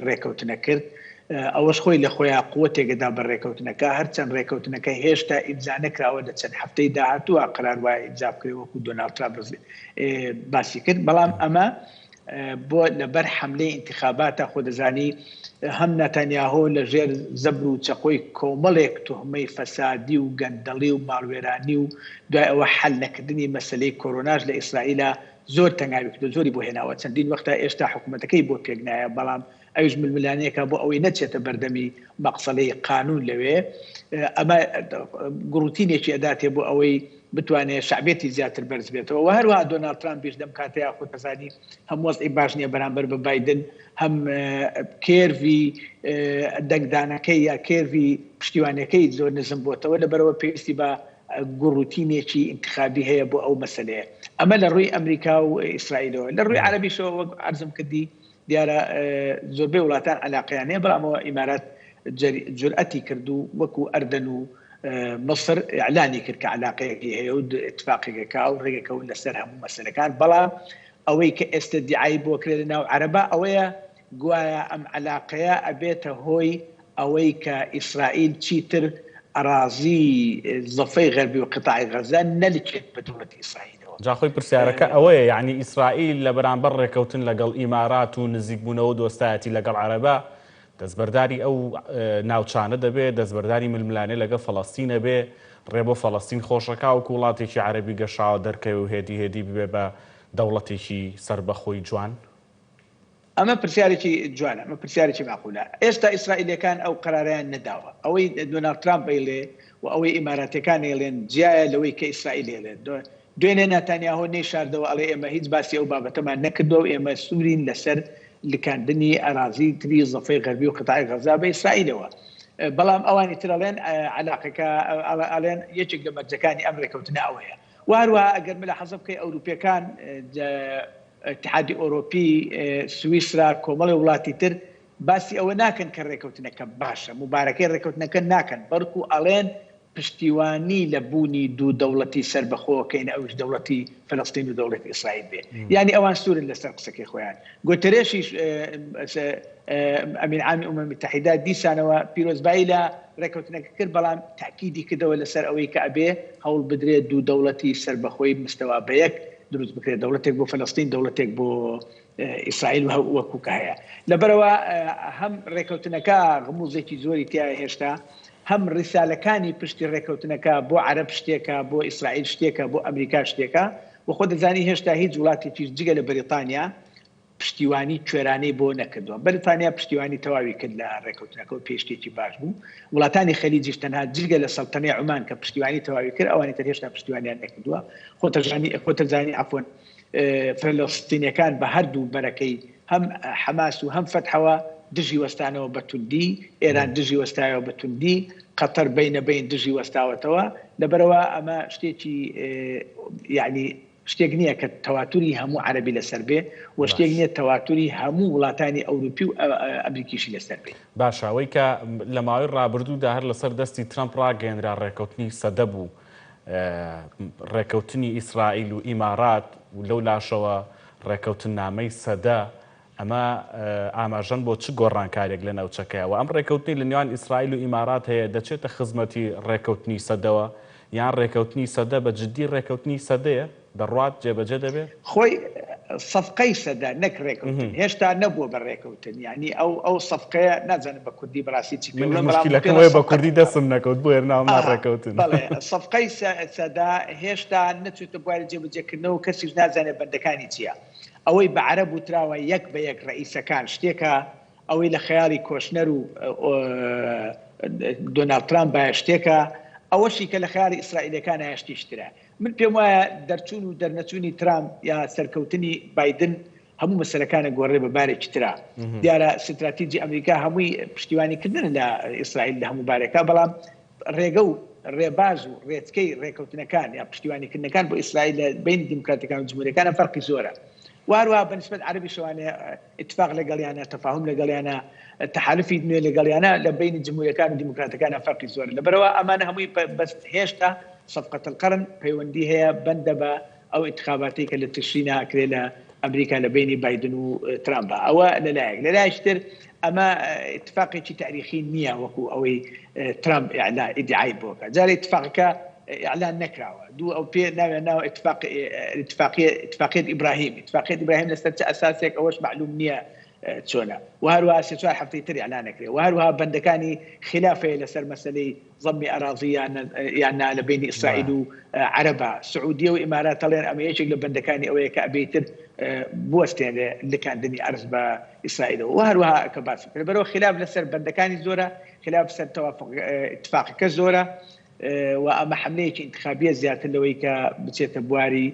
ڕێکەوتنە کرد ئەوەش خۆی لە خۆیان قوتێکدا بە ڕێکەوتنەکە هەرچەند ڕێکەوتنەکە هێشتا ئیمزا نەکراوە لە چەند هەفتەی داهاتووە قرار وایە ئیمزا بکرێ وەکو دۆناڵد ترامپ باسی کرد بەڵام ئەمە بۆ لەبەر حەملەی ئینتخاباتە خۆ دەزانی هەم ناتانیاهۆ لە ژێر زەبر و چەقۆی کۆمەڵێک توهمەی فەسادی و گەندەڵی و ماڵوێرانی و دوای ئەوە حەل نەکردنی مەسەلەی کۆرۆناش لە ئیسرائیلا. زۆر تەنگاوی کردو زۆری بۆ هێناوە چەندین وەختە ئێشتا حکوومەتەکەی بۆ پێک نایە بەڵام ئەویش ململانێکە بۆ ئەوەی نەچێتە بەردەمی مەقسەلەی قانون لەوێ ئەمە گوڕوتینێکی ئەداتێ بۆ ئەوەی بتوانێت شەعبیەتی زیاتر بەرز بێتەوە و هەروەها دۆناڵد ترامپیش لەم کاتەیا خۆت ئەزانی هەم وەزعی باش نییە بەرامبەر بە بایدن هەم کێرڤی دەنگدانەکەی یا کێرڤی پشتیوانەکەی زۆر نزم بۆتەوە لەبەرەوە پێویستی بە گوڕوتینێکی ئینتخابی هەیە بۆ ئەو مەسەلەیە ئەمە لە ڕووی ئەمریکا و ئیسرائیلەوە لە ڕووی عەرەبیشەوە وەک عەرزم کردی دیارە زۆربەی وڵاتان عەلاقەیان هەیە بەڵام ئەوە ئیمارات جورئەتی کرد و وەکو ئەردەن و مصر ئیعلانی کرد کە عەلاقەیەکی هەیە و ئیتفاقێکەکە و ڕێگەکەون لەسەر هەموو مەسەلەکان بەڵام ئەوەی کە ئێستە دیعای بۆ کرێ لە ناو عەرەبا ئەوەیە گوایە ئەم عەلاقەیە ئەبێتە هۆی ئەوەی کە ئیسرائیل چیتر ئەڕازی زەفەی غەربی و قیتاعی غەزە نەلکێت بە دەوڵەتی ئیسرائیلەوە. جا خۆی پرسیارەکە ئەوەیە یەعنی ئیسرائیل لە بەرامبەر ڕێکەوتن لەگەڵ ئیمارات و نزیکبوونەوە و دۆستایەتی لەگەڵ عەرەبا دەستبەرداری ئەو ناوچانە دەبێ، دەستبەرداری ململانێ لەگەڵ فەڵەستین ئەبێ، ڕێ بۆ فەڵەستین خۆشەکا وەکو وڵاتێکی عەرەبی گەشاوە دەرکەوێ و هێدی هێدی ببێ بە دەوڵەتێکی سەربەخۆی جوان؟ ئەمە پرسیارێکی جوانە، ئەمە پرسیارێکی ماقولە. ئێستا ئیسرائیلییەکان ئەو قەرارەیان نەداوە. ئەوەی دۆناڵد ترامپ ئەیڵێ و ئەوەی ئیماراتییەکان ئەیڵێن جیایە لەوەی کە ئیسرائیل ئەیڵێت. دوێنێ ناتانیاهۆ نەیشاردەوە ئەڵێ ئێمە هیچ باسی ئەو بابەتەمان نەکردووە و ئێمە سوورین لەسەر لکاندنی ئەرازی تری زەفەی غەربی و قەتاعی غەزا بە ئیسرائیلەوە. بەڵام ئەوانی تر ئەڵێن عەلاقەکە ئەڵێن یەکێک لە مەرجەکانی ئەم ڕێکەوتنە ئەوەیە. و هەروەها ئەگەر ملاحەزە بکەی ئەوروپیەکان ئیتحادی ئۆرۆپی، سویسرا، کۆمەڵی وڵاتی تر باسی ئەوە ناکەن کە ڕێکەوتنەکە باشە، موبارەکەی ڕێکەوتنەکە ناکەن، بەڵکو ئەڵێن پشتیوانی لە بوونی دوو دەوڵەتی سەربەخۆ کەین ئەویش دەوڵەتی فەلەستین و دەوڵەتی ئیسرائیل بێ. یانی ئەوان سوورن لەسەر قسەکەی خۆیان. گۆتەرێشیش ئەمین عامی ئومەم متحیدە دیسانەوە پیرۆزبایی لە ڕێکەوتنەکە کرد بەڵام تەئکیدی کردەوە لەسەر ئەوەی کە ئەبێ هەوڵ بدرێت دوو دەوڵەتی سەربەخۆی مستەوا بەیەک دروست بکرێت دەوڵەتێک بۆ فەلەستین دەوڵەتێک بۆ ئیسرائیل و وەکو کە هەیە لەبەرەوە هەم ڕێکەوتنەکە غموزێکی زۆری تیا هێشتا هەم ڕیسالەکانی پشتی ڕێکەوتنەکە بۆ عەرەب شتێکە بۆ ئیسرائیل شتێکە بۆ ئەمریکا شتێکە و خۆ دەزانی هێشتا هیچ وڵاتێکیش جگە لە بەریتانیا پشتیوانی کوێرانەی بۆ نەکردووە. بەریتانیا پشتیوانی تەواوی کرد لە ڕێکەوتنەکە و پێی شتێکی باش بوو. وڵاتانی خەلیجیش تەنها جگە لە سەڵتەنەی عومان کە پشتیوانی تەواوی کرد ئەوانی تر هێشتا پشتیوانیان نەکردووە. خۆتەزانی خۆتەزانی عەفوەن فەلەستینیەکان بە هەردوو بەرەکەی هەم حەماس و هەم فەتحەوە دژی وەستانەوە بە توندی، ئێران دژی وەستایەوە بە توندی، قەتەر بەینە بەین دژی وەستاوەتەوە. لەبەرئەوە ئەمە شتێکی یەعنی شتێک نییە کە تەواتوری هەموو عەرەبی لەسەر بێ و شتێک باش. نییە تەواتوری هەموو وڵاتانی ئەوروپی و ئەمریکیشی لەسەر بێ. باشە ئەوەی کە لە ماوەی ڕابردوودا هەر لەسەر دەستی ترەمپ ڕاگەیەنرا ڕێکەوتنی سەدە بوو، ڕێکەوتنی ئیسرائیل و ئیمارات و لەو لاشەوە ڕێکەوتننامەی سەدە، ئەمە ئاماژەن بۆ چ گۆڕانکاریەک لە ناوچەکەیە؟ وە ئەم ڕێکەوتنەی لە نێوان ئیسرائیل و ئیمارات هەیە دەچێتە خزمەتی ڕێکەوتنی سەدەوە؟ یان ڕێکەوتنی سەدە بە جدی ڕێکەوتنی سەدەیە؟ دەڕوات جێبەجێ دەبێ؟ خۆی سەفقەی سەدە نەک ڕێکەوتن هێشتا نەبووە بە ڕێکەوتن یانی ئەو ئەو سەفقەیە نازانم بە کوردی بەڕاستی چی پێ منیش بڵێم بەڵام موشکیلەکەم پێڵێ ئەوەیە بە سەفقە کوردی دەستم نەکەوت بۆیە ناوم نا ئاها ڕێکەوتن. بەڵێ سەفقەی سەدە هێشتا نەچووتە بواری جێبەجێکردنەوە و کەسیش نازانێ بەندەکانی چییە. ئەوەی بە عەرەب وتراوە یەک بە یەک ڕەئیسەکان شتێکە، ئەوەی لە خەیاڵی کۆشنەر و دۆناڵد ترامپ بایە شتێکە، ئەوەشی کە لە خەیاڵی ئیسرائیلەکانایە شتێکی ترە. من پێم وایە دەرچوون و دەرنەچوونی ترامپ یا سەرکەوتنی بایدن هەموو مەسەلەکان ئەگۆڕێ بە بارێکی ترا. دیارە ستراتیجی ئەمریکا هەمووی پشتیوانی کردنە لە ئیسرائیل لە هەموو بارێکا، بەڵام ڕێگە و ڕێباز و ڕێچکەی ڕێکەوتنەکان یا پشتیوانیکردنەکان بۆ ئیسرائیل لە بەینی دیموکراتەکان و جمهوریەکانە فەرقی زۆرە و هەروەها بە نسبەت عەرەبیشەوانێ ئیتفاق لەگەڵیانە تەفاهم لەگەڵیانە تەحالفی نوێ لەگەڵیانە لە بەینی جمهوریەکان و دیموکراتەکانە فەرقی زۆرە لەبەرئەوە ئەمانە هەمووی بەس هێشتا صفقە القرن پەیوەندی هەیە بەندە بە ئەو ئینتخاباتەی کە لە تشرینا ئەکرێ لە ئەمریکا لە بەینی بایدن و ترامپا ئەوە لە لایەک لە لایەکی تر ئەمە ئیتفاقێکی تاریخی نییە وەکو ئەوەی ترامپ ئیعلا ئیدعای بۆ کە جارێ ئیتفاقەکە ئیعلان نەکراوە دوو ئەو پێ ناویان ناوە ئیتفاق ئیتفاقیە ئیتفاقیەت ئیبراهیم ئیتفاقیەت ئیبراهیم لەسەر چ ئەساسێک ئەوەش مەعلوم نییە. چۆنە و هەروەها سێ چوار هەفتەی تر ئیعلان ئەکرێ و هەروەها بەندەکانی خیلاف هەیە لەسەر مەسەلەی زەمی ئەراضی یان یان نا لە بەینی ئیسرائیل و عەرەبا سعودیە و ئیمارات ئەڵێن ئەمە یەکێک لە بەندەکانی ئەوەیە کە ئەبێ تر بوەستێنرێ لکاندنی ئەرز بە ئیسرائیلەوە و هەروەها کە باسی کرد بەرەوە خلاف لەسەر بەندەکانی زۆرە خلاف سەر تەوافق اتفاقەکە زۆرە و ئەمە حملەیەکی انتخابیە زیاتر لەوەی کە بچێتە بواری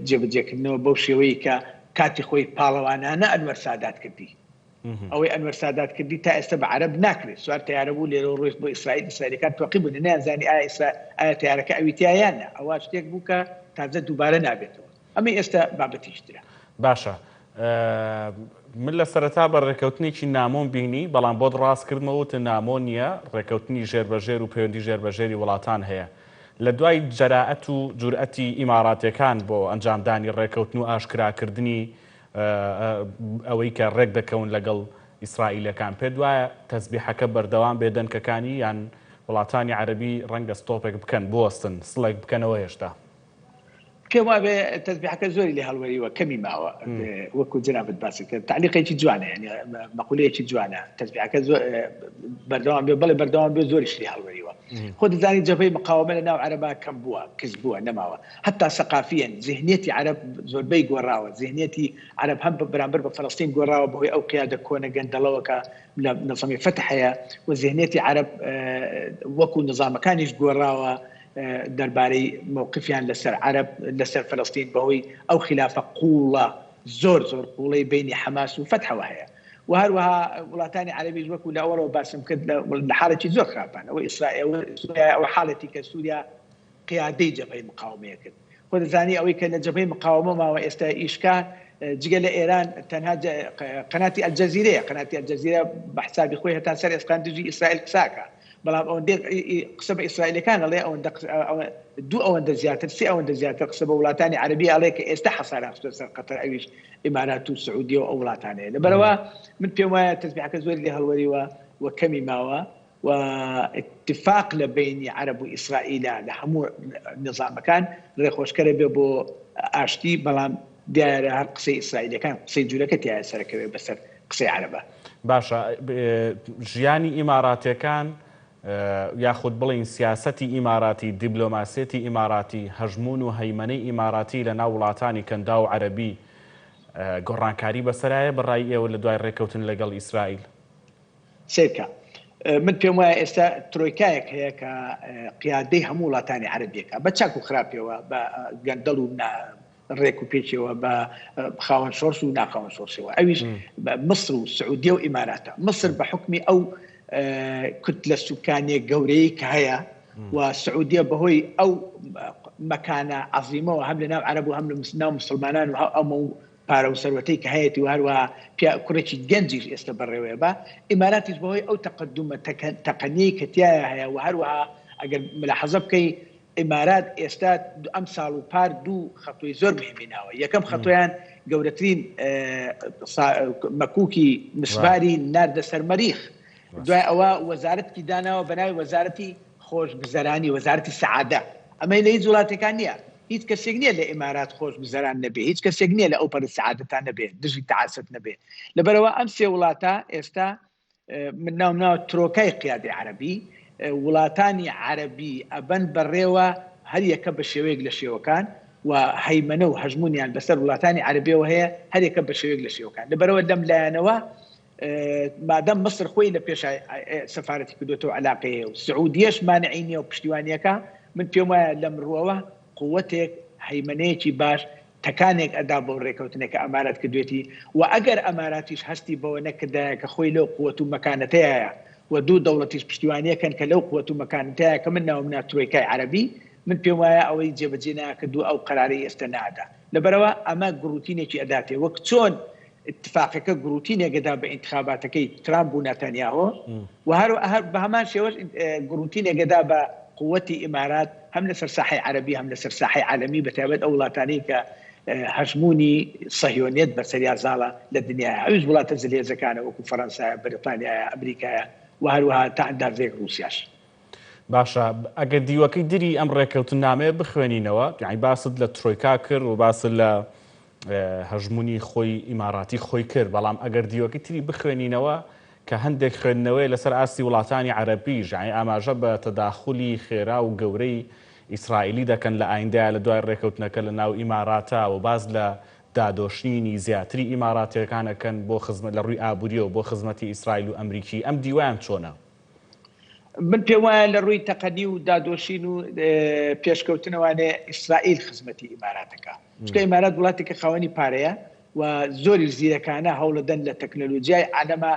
جێبەجێکردنەوە بەو شێوەیە کە کاتی خۆی پاڵەوانانە ئەنوەر سادات کردی ئەوەی ئەنوەر سادات کردی تا ئێستا بە عەرەب ناکرێت سوار تەیارە بوو لێرەوە ڕۆیشت بۆ ئیسرائیل ئیسرائیلەکان تۆقی بوون نەیانزانی ئایا ئیسرا ئایا تەیارەکە ئەوی تیا یان نا ئەوە شتێک بوو کە تازە دووبارە نابێتەوە ئەمەی ئێستا بابەتیش ترە. باشە من لە سەرەتا بە ڕێکەوتنێکی نامۆم بینی بەڵام بۆت ڕاست کردمەوە وتت نامۆ نییە ڕێکەوتنی ژێر بە ژێر و پەیوەندی ژێر بە ژێری وڵاتان هەیە لە دوای جەرائەت و جورئەتی ئیماراتیەکان بۆ ئەنجامدانی ڕێکەوتن و ئاشکراکردنی ئەوەی کە ڕێک دەکەون لەگەڵ ئیسرائیلەکان پێت وایە تەزبیحەکە بەردەوام بێ دەنکەکانی یان وڵاتانی عەرەبی ڕەنگە ستۆپێک بکەن بوەستن سڵێک بکەنەوە هێشتا؟ پێم وابێ تەزبیحەکە زۆری لێ هەڵوەریوە کەمی ماوە وەکو جەنابت باسی کرد تعلیقێکی جوانە یعنی مەقولەیەکی جوانە تەزبیحەکە زۆر بەردەوام بێ بەڵێ بەردەوام بێ زۆریش لێ هەڵوەریوە خۆ دەزانی جەبهەی مقاومە لە ناو عەرەبا کەم بووە کز بووە نەماوە هەتا سەقافیەن زیهنیەتی عەرەب زۆربەی گۆڕاوە، زیهنیەتی عەرەب هەم بەرامبەر بە فەلەستین گۆڕاوە بەهۆی ئەو قیادە کۆنە گەندەڵەوە کە لە نظامی فەتح هەیە و زیهنیەتی عەرەب وەکو نظامەکانیش گۆڕاوە دەربارەی مەوقفیان لەسەر عەرەب لەسەر فەلەستین بەهۆی ئەو خلافە قووڵە زۆر زۆر قووڵەی بینی حەماس و فەتحەوە هەیە و هەروەها وڵاتانی عەرەبیش وەکو لە ئەوەڵەوە باسم کرد لە حاڵێکی زۆر خراپان ئەوە ئیسرائیل ئەوە حاڵێتی کە سووریا قیادەی جەبهەی مقاومەیە کرد. خۆ دەزانی ئەوەی کە لە جەبهەی مقاومە ماوە ئێستا ئیشکا جگە لە ئێران تەنها قەناتی ئەلجەزیرەیە. قەناتی ئەلجەزیرە بە حسابی خۆی هەتا سەر ئێسقان دژی ئیسرائیل قساکا. بەڵام ئەوەندەی قسە بە ئیسرائیلەکان ئەڵێ ئەوەندە دوو ئەوەندە زیاتر سێ ئەوەندە زیاتر قسە بە وڵاتانی عەرەبی ئەڵێ کە ئێستا حەساریان خستووە سەر قەتەر ئەویش ئیمارات و سعودیە و ئەو وڵاتانەیە. لەبەرئەوە من پێم وایە تەزبیحەکە زۆری لێ هەڵوەریوە و کەمی ماوە. و ئیتفاق لە بەینی عەرەب و ئیسرائیلا لە هەموو نیزامەکان ڕێخۆشکەرە بێ بۆ ئاشتی بەڵام دیارە هەر قسەی ئیسرائیلەکان قسەی جولەکە تیایا سەرەکەوێ بەسەر قسەی عەرەبا. باشە ژیانی ئیماراتێکان یاخود بڵێین سیاسەتی ئیماراتی، دیبلۆماسیەتی ئیماراتی، هەژموون و هەیمەنەی ئیماراتی لە ناو وڵاتانی کەنداو و عەرەبی گۆڕانکاری بەسەرایە بە ڕای ئێوە لە دوای ڕێکەوتن لەگەڵ ئیسرائیل؟ سەیرکە من پێم وایە ئێستا ترۆیکایەک هەیە کە قیادەی هەموو وڵاتانی عەرەبیەکە بە چاک و خراپیەوە بە گەندەڵ و ڕێک و پێکیەوە بە خاوەن شۆرس و ناخاوەن شۆرسەوە ئەویش مصر و سعودیە و ئیماراتە مصر بە حکمی ئەو کوتلە سوکانیە گەورەی کە هەیە و سعودیە بەهۆی ئەو مەکانە عەزیمەوە هەم لە ناو عەرەب و هەم لە ناو مسلمانان و ئەمە پارە و سەروەتەی کە هەیەتی و هەروەها پیا کوڕێکی گەنجیش ئێستا بەڕێوەیە بە ئیماراتیش بەهۆی ئەو تەقەدومە تەقەنیەی کە تیایا هەیە و هەروەها ئەگەر ملاحەزە بکەی ئیمارات ئێستا ئەم ساڵ و پار دوو خەتۆی زۆر مهمی ناوە یەکەم خەتۆیان گەورەترین مەکوکی مسباری ناردە سەر مەریخ دوای ئەوە وەزارەتکی داناوە بەناوی وەزارەتی خۆشگوزەرانی، وەزارەتی سەعادە، ئەمەی لە هیچ وڵاتێکا نییە، هیچ کەسێک نییە لە ئیمارات خۆشگوزەران نەبێ، هیچ کەسێک نییە لە ئەوپەڕی سەعادەتا نەبێ، دژی تەعاسەت نەبێ. لەبەرئەوە ئەم سێ وڵاتە ئێستا من ناوم ناوە ترۆکای قیادەی عەرەبی، وڵاتانی عەرەبی ئەبەن بەڕێوە هەر یەکە بە شێوەیەک لە شێوەکان و هەیمەنە و هەژموونیان بەسەر وڵاتانی عەرەبیەوە هەیە، هەر یەکە بە شێوەیەک لە شێوەکان. لەبەرئەوە لەم لایەنەوە مادەم میسر خۆی لە پێشا سەفارەتی کردوێتەوە علاقەی هەیە و سعودیەش مانعی نییە و پشتیوانیەکە من پێم وایە لەم ڕووەوە قوتێک هەیمەنەیەکی باش تەکانێک ئەدا بۆ ڕێکەوتنێک کە ئەمارات کردوێتی و ئەگەر ئەماراتیش هەستی بەوە نەکردایە کە خۆی لەو قوت و مەکانەتەیە و دوو دەوڵەتیش پشتیوانیەکەن کە لەو قوت و مەکانەتەیە کە من ناوم نا ترۆیکای عەرەبی من پێم وایە ئەوەی جێبەجێ ناکرد و ئەو قەرارەی ئێستا نادا لەبەرەوە ئەمە گڕوتینێکی ئەداتێ وەک چۆن ئیتفاقەکە گڕوتینێک ئەدا بە ئینتخاباتەکەی ترامپ و ناتانیاهۆ و هەر هەر بە هەمان شێوەش گڕوتینێک ئەدا بە قوتی ئیمارات هەم لەسەر ساحەی عەرەبی هەم لەسەر ساحەی عالەمی بە تایبەت ئەو وڵاتانەی کە هەژموونی سەهیۆنیەت بەسەریا زاڵە لە دنیایا ئەویش وڵاتە زلهێزەکانە وەکو فەرەنسایە بەریتانیایە ئەمریکایە و هەروەها تا ئەندازەیەک ڕووسیاش. باشە ئەگەر دیوەکەی دری ئەم ڕێکەوتننامەیە بخوێنینەوە یانی باست لە ترۆیکا کرد و باست لە. هەژموونی خۆی ئیماراتی خۆی کرد، بەڵام ئەگەر دیوەکەی تری بخوێنینەوە کە هەندێک خوێندنەوەیە لەسەر ئاستی وڵاتانی عەرەبیش، یانی ئاماژە بە تەداخولی خێرا و گەورەی ئیسرائیلی دەکەن لە ئایندەیا لە دوای ڕێکەوتنەکە لە ناو ئیماراتا و باس لە دادۆشینی زیاتری ئیماراتیەکان ئەکەن بۆ خزمەت لە ڕووی ئابووریەوە بۆ خزمەتی ئیسرائیل و ئەمریکی، ئەم دیوەیان چۆنە؟ من پێم وایە لە ڕووی تەقەنی و دادۆشین و پێشکەوتنەوانێ ئیسرائیل خزمەتی ئیماراتەکە چونکە ئیمارات وڵاتێکە خاوەنی پارەیە و زۆریش زیرەکانە هەوڵەدەن لە تەکنەلۆجیای عالەمە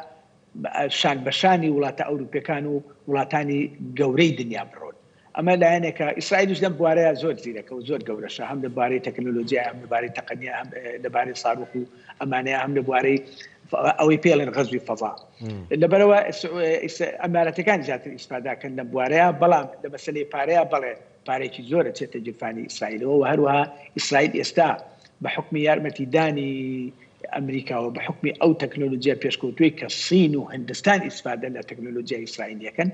شان بەشانی وڵاتە ئەوروپیەکان و وڵاتانی گەورەی دنیا بڕۆن ئەمە لایەنێکە، ئیسرائیلیش لەم بوارەیا زۆر زیرەکە و زۆر گەورەشە، هەم لە بوارەی تەکنەلۆجیای، هەم لە بارەی تەقەنیا، هەم لە بارەی ساروخ و ئەمانەیە، هەم لە بوارەی ئەوەی پێڵێن غەزوی فەزا. لەبەرئەوە ئەمارەتەکان زیاتر ئیسفاداکەن لەم بوارەیە، بەڵام لە مەسەلەی پارەیە بەڵێ پارەیەکی زۆر ئەچێتە گیرفانی ئیسرائیلەوە و هەروەها ئیسرائیل ئێستا بە حوکمی یارمەتیدانی ئەمریکاوە بە حوکمی ئەو تەکنەلۆجیا پێشکەوتووەی کە سین و هندستان ئیسفادە لە تەکنەلۆجیای ئیسرائیلیەکەن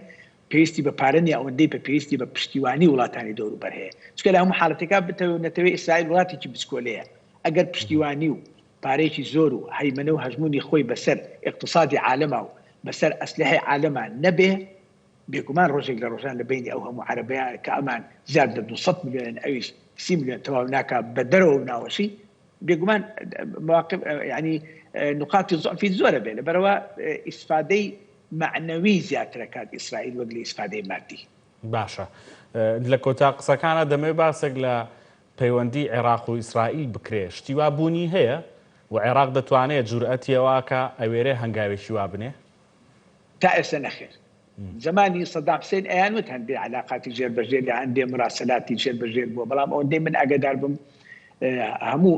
پێویستی بە پارە نیە ئەوەندەی بە پێویستی بە پشتیوانی وڵاتانی دەوروبەر هەیە چونکە لە هەموو حاڵەتێکا بتەوێ و نەتەوێ ئیسرائیل وڵاتێکی بچکۆلەیە ئەگەر پشتیوانی و پارەیەکی زۆر و هەیمەنە و هەژموونی خۆی بەسەر ئیقتسادی عالەما و بەسەر ئەسلحەی عالەما نەبێ بێگومان ڕۆژێک لە ڕۆژان لە بەینی ئەو هەموو عەرەبەیا کە ئەمان زیاد لە 200 ملیۆنن ئەویش 30 ملیۆن تەواو ناکا بە دەرەوە و ناوەشی بێگومان مواقف یعنی نقاطی ضعفی زۆرە بێ لەبەرەوە ئیسفادەی مەعنەوی زیاترەکات ئیسرائیل وەک لە ئیسفادەی مادی. باشە لە کۆتا قسەکانا دەمەوێت باسێک لە پەیوەندی عێراق و ئیسرائیل بکرێ شتی وا بوونی هەیە و عێراق دەتوانێ جورئەتی ئەوە کە ئەوێرێ هەنگاوێکی وا بنێ؟ تا ئێستا نەخێر. زەمانی سەدام حسین ئەیان وت هەندێ عەلاقاتی ژێر بە ژێر یا هەندێ مراسەلاتی ژێر بە ژێر بووە بەڵام ئەوەندەی من ئاگادار بم هەموو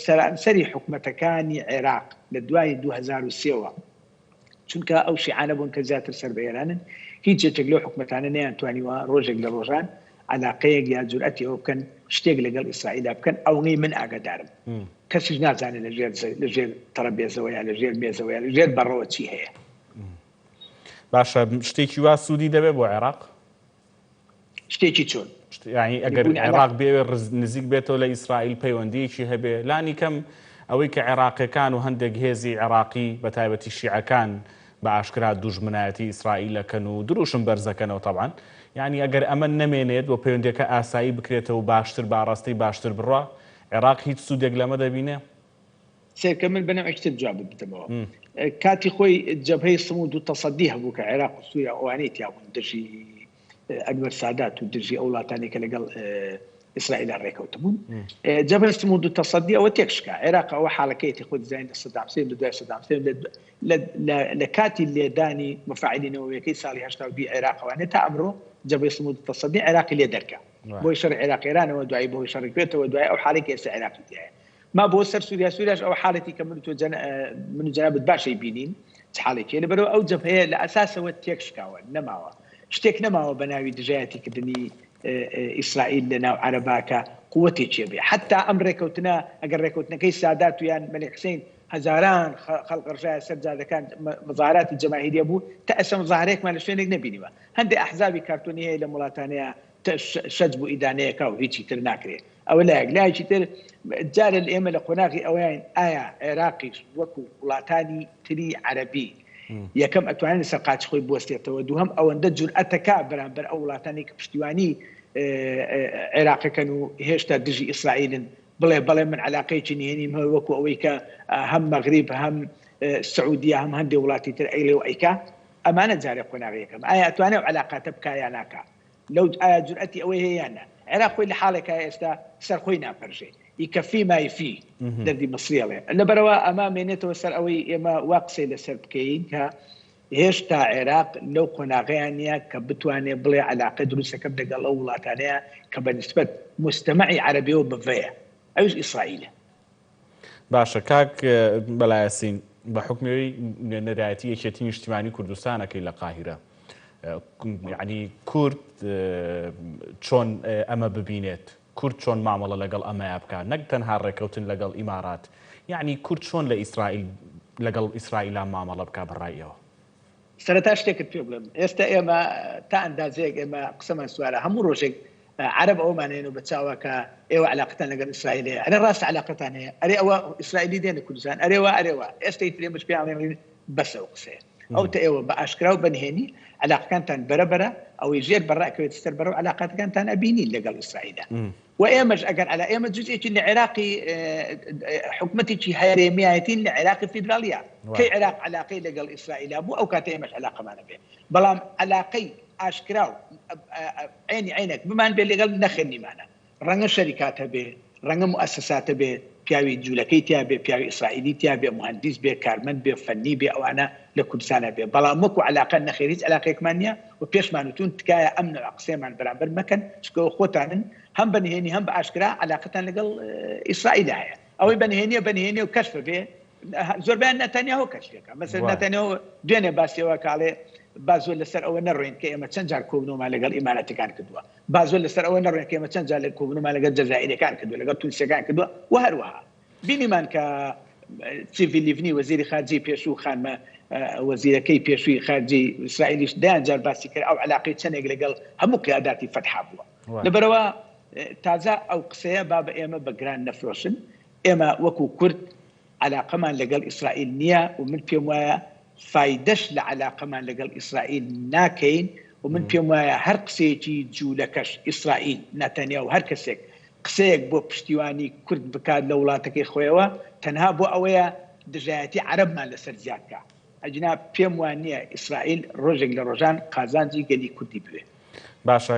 سەرانسەری حکومەتەکانی عێراق لە دوای 2003 وە چونکە ئەو شیعانە بوون کە زیاتر سەر بە ئێرانن، هیچ یەکێک لەو حکومەتانە نەیانتوانیوە ڕۆژێک لە ڕۆژان عەلاقەیەک یا جورئەتی ئەوە بکەن شتێک لەگەڵ ئیسرائیلا بکەن، ئەوەی من ئاگادارم کەسیش نازانێت لە ژێر لە ژێر تەڕەبێزەوە یا لە ژێر مێزەوە یا لە ژێر بەڕەوە چی هەیە. باشە شتێکی وا سوودی دەبێت بۆ عێراق؟ شتێکی چۆن؟ یانی ئەگەر عێراق بێوێ نزیک بێتەوە لە ئیسرائیل پەیوەندیەکی هەبێ لانی کەم ئەوەی کە عێراقیەکان و هەندێک هێزی عێراقی بە تایبەتی شیعەکان بە ئاشکرا دوژمنایەتی ئیسرائیل ئەکەن و دروشم بەرزەکەنەوە تەبعەن یانی ئەگەر ئەمە نەمێنێت و پەیوەندیەکە ئاسایی بکرێتەوە و باشتر بە ئاڕاستەی باشتر بڕوا عێراق هیچ سوودێک لەمە دەبینێ؟ سەیرکە من بە نەوعێکی تر جوابت بدەمەوە کاتی خۆی جەبهەی صمود و تەسەدی هەبوو کە عێراق و سووریا ئەوانەی تیا بوون دژی ئەنوەر سادات و دژی ئەو وڵاتانی کە لەگەڵ ئیسرائیل ڕێکەوتبوون جەبهەی صمود و تەسەدی ئەوە تێکشکا عێراق ئەوە حاڵەکەیەتی خۆ دیزاین لە سەدام حسێن لە دوای سەدام حسێن لە کاتی لێدانی مفاعلی نەوەیەکەی ساڵی 82 عێراقەوانێ تا ئەمڕۆ جەبهەی صمود و تەسەدی عێراقی لێ دەرکا بۆی شەڕی عێراق ئێرانەوە دوایی بەهۆی شەڕی کوێتەوە دوای ئەو حاڵێک ئێستا عێراقی تایە ما بۆ سەر سووریا سووریاش ئەوە حاڵێتی کە من تۆ جەن من و جەنابت باشەی بینین چ حاڵێکی لەبەرەوە ئەو جەبهەیە لە ئەساسەوە تێک شکاوە نەماوە شتێک نەماوە بە ناوی دژایەتیکردنی ئیسرائیل لە ناو عەرەبا کە قوتێکی بێ حتا ئەم ڕێکەوتنە ئەگەر ڕێکەوتنەکەی سادات و یان مەلیک حسین هەزاران خەڵک ڕژایە سەر جادەکان مظاهراتی جەماهیریە بوو تا ئێستا مظاهرەیەکمان لە شوێنێک نەبینیوە هەندێک ئەحزابی کارتۆنی هەیە لەم وڵاتانەیە شەجب و ئیدانەیەکە و هیچی تر ناکرێ ئەوە لایەک، لایەکی تر جارێ ئێمە لە قۆناغی ئەوەیاین ئایا عێراقیش وەکو وڵاتانی تری عەرەبی یەکەم ئەتوانێت لەسەر قاچی خۆی بوەستێتەوە، دووهەم ئەوەندە جورئەتەکا بەرامبەر ئەو وڵاتانەی کە پشتیوانی عێراقەکەن و هێشتا دژی ئیسرائیلن بڵێ بەڵێ من عەلاقەیەکی نهێنیم هەیە وەکو ئەوەی کە هەم مەغریب هەم سعودیە هەم هەندێ وڵاتی تر ئەیڵێ و ئەیکا ئەمانە جارێ قۆناغی یەکەم ئایا ئەتوانێ ئەو عەلاقاتە بکا یا ناکا لەو ئایا جورئەتی ئەوەی هەیە یان نا؟ عێراق خۆی لە حاڵێکایە ئێستا سەر خۆی ناپەرژێ، یکفی ما یفی، دەردی میسری ئەڵێ. لەبەرئەوە ئەمە مێنێتەوە سەر ئەوەی ئێمە وا قسەی لەسەر بکەین کە هێشتا عێراق لەو قۆناغەیا نییە کە بتوانێ بڵێ عەلاقە دروستەکەم لەگەڵ ئەو وڵاتانەیە کە بە نیسبەت موجتەمەعی عەرەبیەوە بڤەیە، ئەویش ئیسرائیلە. باشە کاک مەلا یاسین بە حوکمی ئەوەی نوێنەرایەتی یەکێتی نیشتیمانی کوردستان ئەکەی لە قاهیرە یعنی کورد چۆن ئەمە ببینێت کورد چۆن مامەڵە لەگەڵ ئەمەیا بکات نەک تەنها ڕێکەوتن لەگەڵ ئیمارات یعنی کورد چۆن لە ئیسرائیل لەگەڵ ئیسرائیلا مامەڵە بکا بەڕای ئێوە؟ سەرەتا شتێکت پێ بڵێم ئێستا ئێمە تا ئەندازەیەک ئێمە قسەمان سوارە هەموو ڕۆژێک. عەرەب ئەوەمان هێنو بە چاوە کە ئێوە عەلاقەتان لەگەڵ ئیسرائیل هەیە ئەرێ ڕاستە عەلاقەتان هەیە ئەرێ ئەوە ئیسرائیلی دێنە کوردستان ئەرێ وا ئەرێ وا ئێستا ئیتر ئێمەش پێیان ئەڵێین بەسە ئەو قسەیە ئەو تە ئێوە بە ئاشکرا و بە نهێنی عەلاقەکانتان بەرە بەرە ئەوەی ژێر بەڕە ئەکەوێتە سەر بەرە و عەلاقاتەکانتان ئەبینین لەگەڵ ئیسرائیلە و ئێمەش ئەگەر عەلا ئێمە جزئێکی لە عێراقی حکومەتێکی هەرێمیایەتین لە عێراقی فیدراڵیە کەی عێراق عەلاقەی لەگەڵ ئیسرائیلا بوو ئەو کاتە ئێمەش عەلاقەمانە بێ بەڵام عەلاقەی ئاشکرا و عێنی عێنێک بمان بێ لەگەڵ نەخێر نیمانە. ڕەنگە شەریکات هەبێ، ڕەنگە موئەسەسات هەبێ، پیاوی جولەکەی تیا بێ، پیاوی ئیسرائیلی تیا بێ، موهەندیس بێ، کارمەند بێ، فەنی بێ، ئەوانە لە کوردستان هەبێ. بەڵام وەکو عەلاقە نەخێر هیچ عەلاقەیەکمان نییە و پێشمان وتوون تکایە ئەم نەوع قسەیەمان بەرامبەر مەکەن، چونکە ئەوە خۆتانن هەم بە نهێنی هەم بە ئاشکرا عەلاقەتان لەگەڵ ئیسرائیلا هەیە. ئەوەی بە نهێنییە بە نهێنییە و کەشف ئەبێ، زۆربیان نەتانیاهۆ کەشفەکە مەسەر نەتانیاهۆ دوێنێ باسیەوە کاڵێ با زۆر لەسەر ئەوە نەڕۆین کە ئێمە چەند جار کۆبنەوەمان لەگەڵ ئیماراتەکان کردووە با زۆر لەسەر ئەوە نەڕۆین کە ئێمە چەند جار لە کۆبنەوەمان لەگەڵ جەزائیرەکان کردووە لەگەڵ تونسیەکان کردووە و هەروەها بینیمان کە چیڤی لیڤنی وەزیری خارجی پێشوو خانمە وەزیرەکەی پێشووی خارجی ئیسرائیلیش دەیان جار باسی کرد ئەو علاقەی چەندێک لەگەڵ هەموو قیاداتی فەتحا بووە لەبەرەوە تازە ئەو قسەیە با بە ئێمە بە گران نەفرۆشن ئێمە وەکو کورد عەلاقەمان لەگەڵ ئیسرائیل نییە و من پێم وایە فایدەش لە عەلاقەمان لەگەڵ ئیسرائیل ناکەین و من پێم وایە هەر قسەیەکی جوولەکەش، ئیسرائیل، ناتانیاهو هەر کەسێک قسەیەک بۆ پشتیوانی کورد بکات لە وڵاتەکەی خۆیەوە تەنها بۆ ئەوەیە دژایەتی عەرەبمان لەسەر زیاد کا. ئەگینا پێم وا نییە ئیسرائیل ڕۆژێک لە ڕۆژان قازانجی گەلی کوردی بوێ. باشە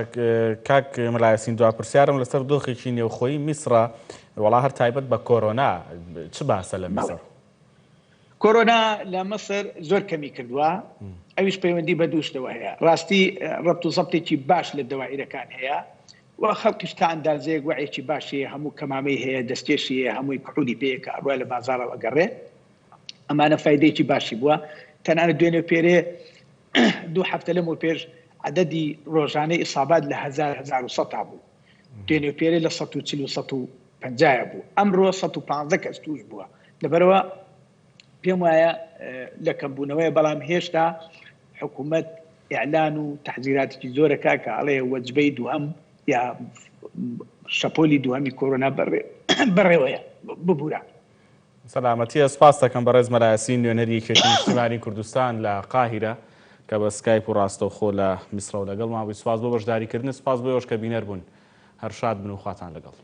کاک مەلا یاسین دوا پرسیارم لەسەر دۆخێکی نێوخۆیی میسرە وەڵا هەر تایبەت بە کۆرۆنا چ باسە لە میسر؟ کۆرۆنا لە مەسر زۆر کەمی کردووە ئەویش پەیوەندی بە دووشتەوە هەیە ڕاستی ڕەبت و زەبتێکی باش لە دەوائیرەکان هەیە و خەڵکیش تا ئەندازەیەک وەعیەکی باشی هەیە هەموو کەمامەی هەیە دەستکێشی هەیە هەمووی کحولی پێیە کە ئەڕوا لە بازاڕەوە ئەگەڕێ ئەمانە فایدەیەکی باشی بووە تەنانەت دوێنێ پێرێ دوو هەفتە لەمەو پێش عەدەدی ڕۆژانەی ئیسابات لە هەزار 1100 تا بوو دوێنێ پێرێ لە 140 و 150 بوو ئەمڕۆ 115 کەس توش بووە لەبەرەوە پێم وایە لە کەمبوونەوەی بەڵام هێشتا حکوومەت ئیعلان و تەحزیراتێکی زۆرەکە کە ئەڵێ وەجبەی دووهەم یا شەپۆلی دووهەمی کۆرۆنا بەڕێوەیە ببوورە. سەلامەتیە سپاست دەکەم بەڕێز مەلا یاسین نوێنەری یەکێتی نیشتیمانی کوردستان لە قاهیرە کە بە سکایپ و ڕاستەوخۆ لە میسرەوە لەگەڵمان بووی سپاس بۆ بەشداریکردنت سپاس بۆ ئێوەش کە بینەر بوون هەر شاد بن و خواتان لەگەڵ.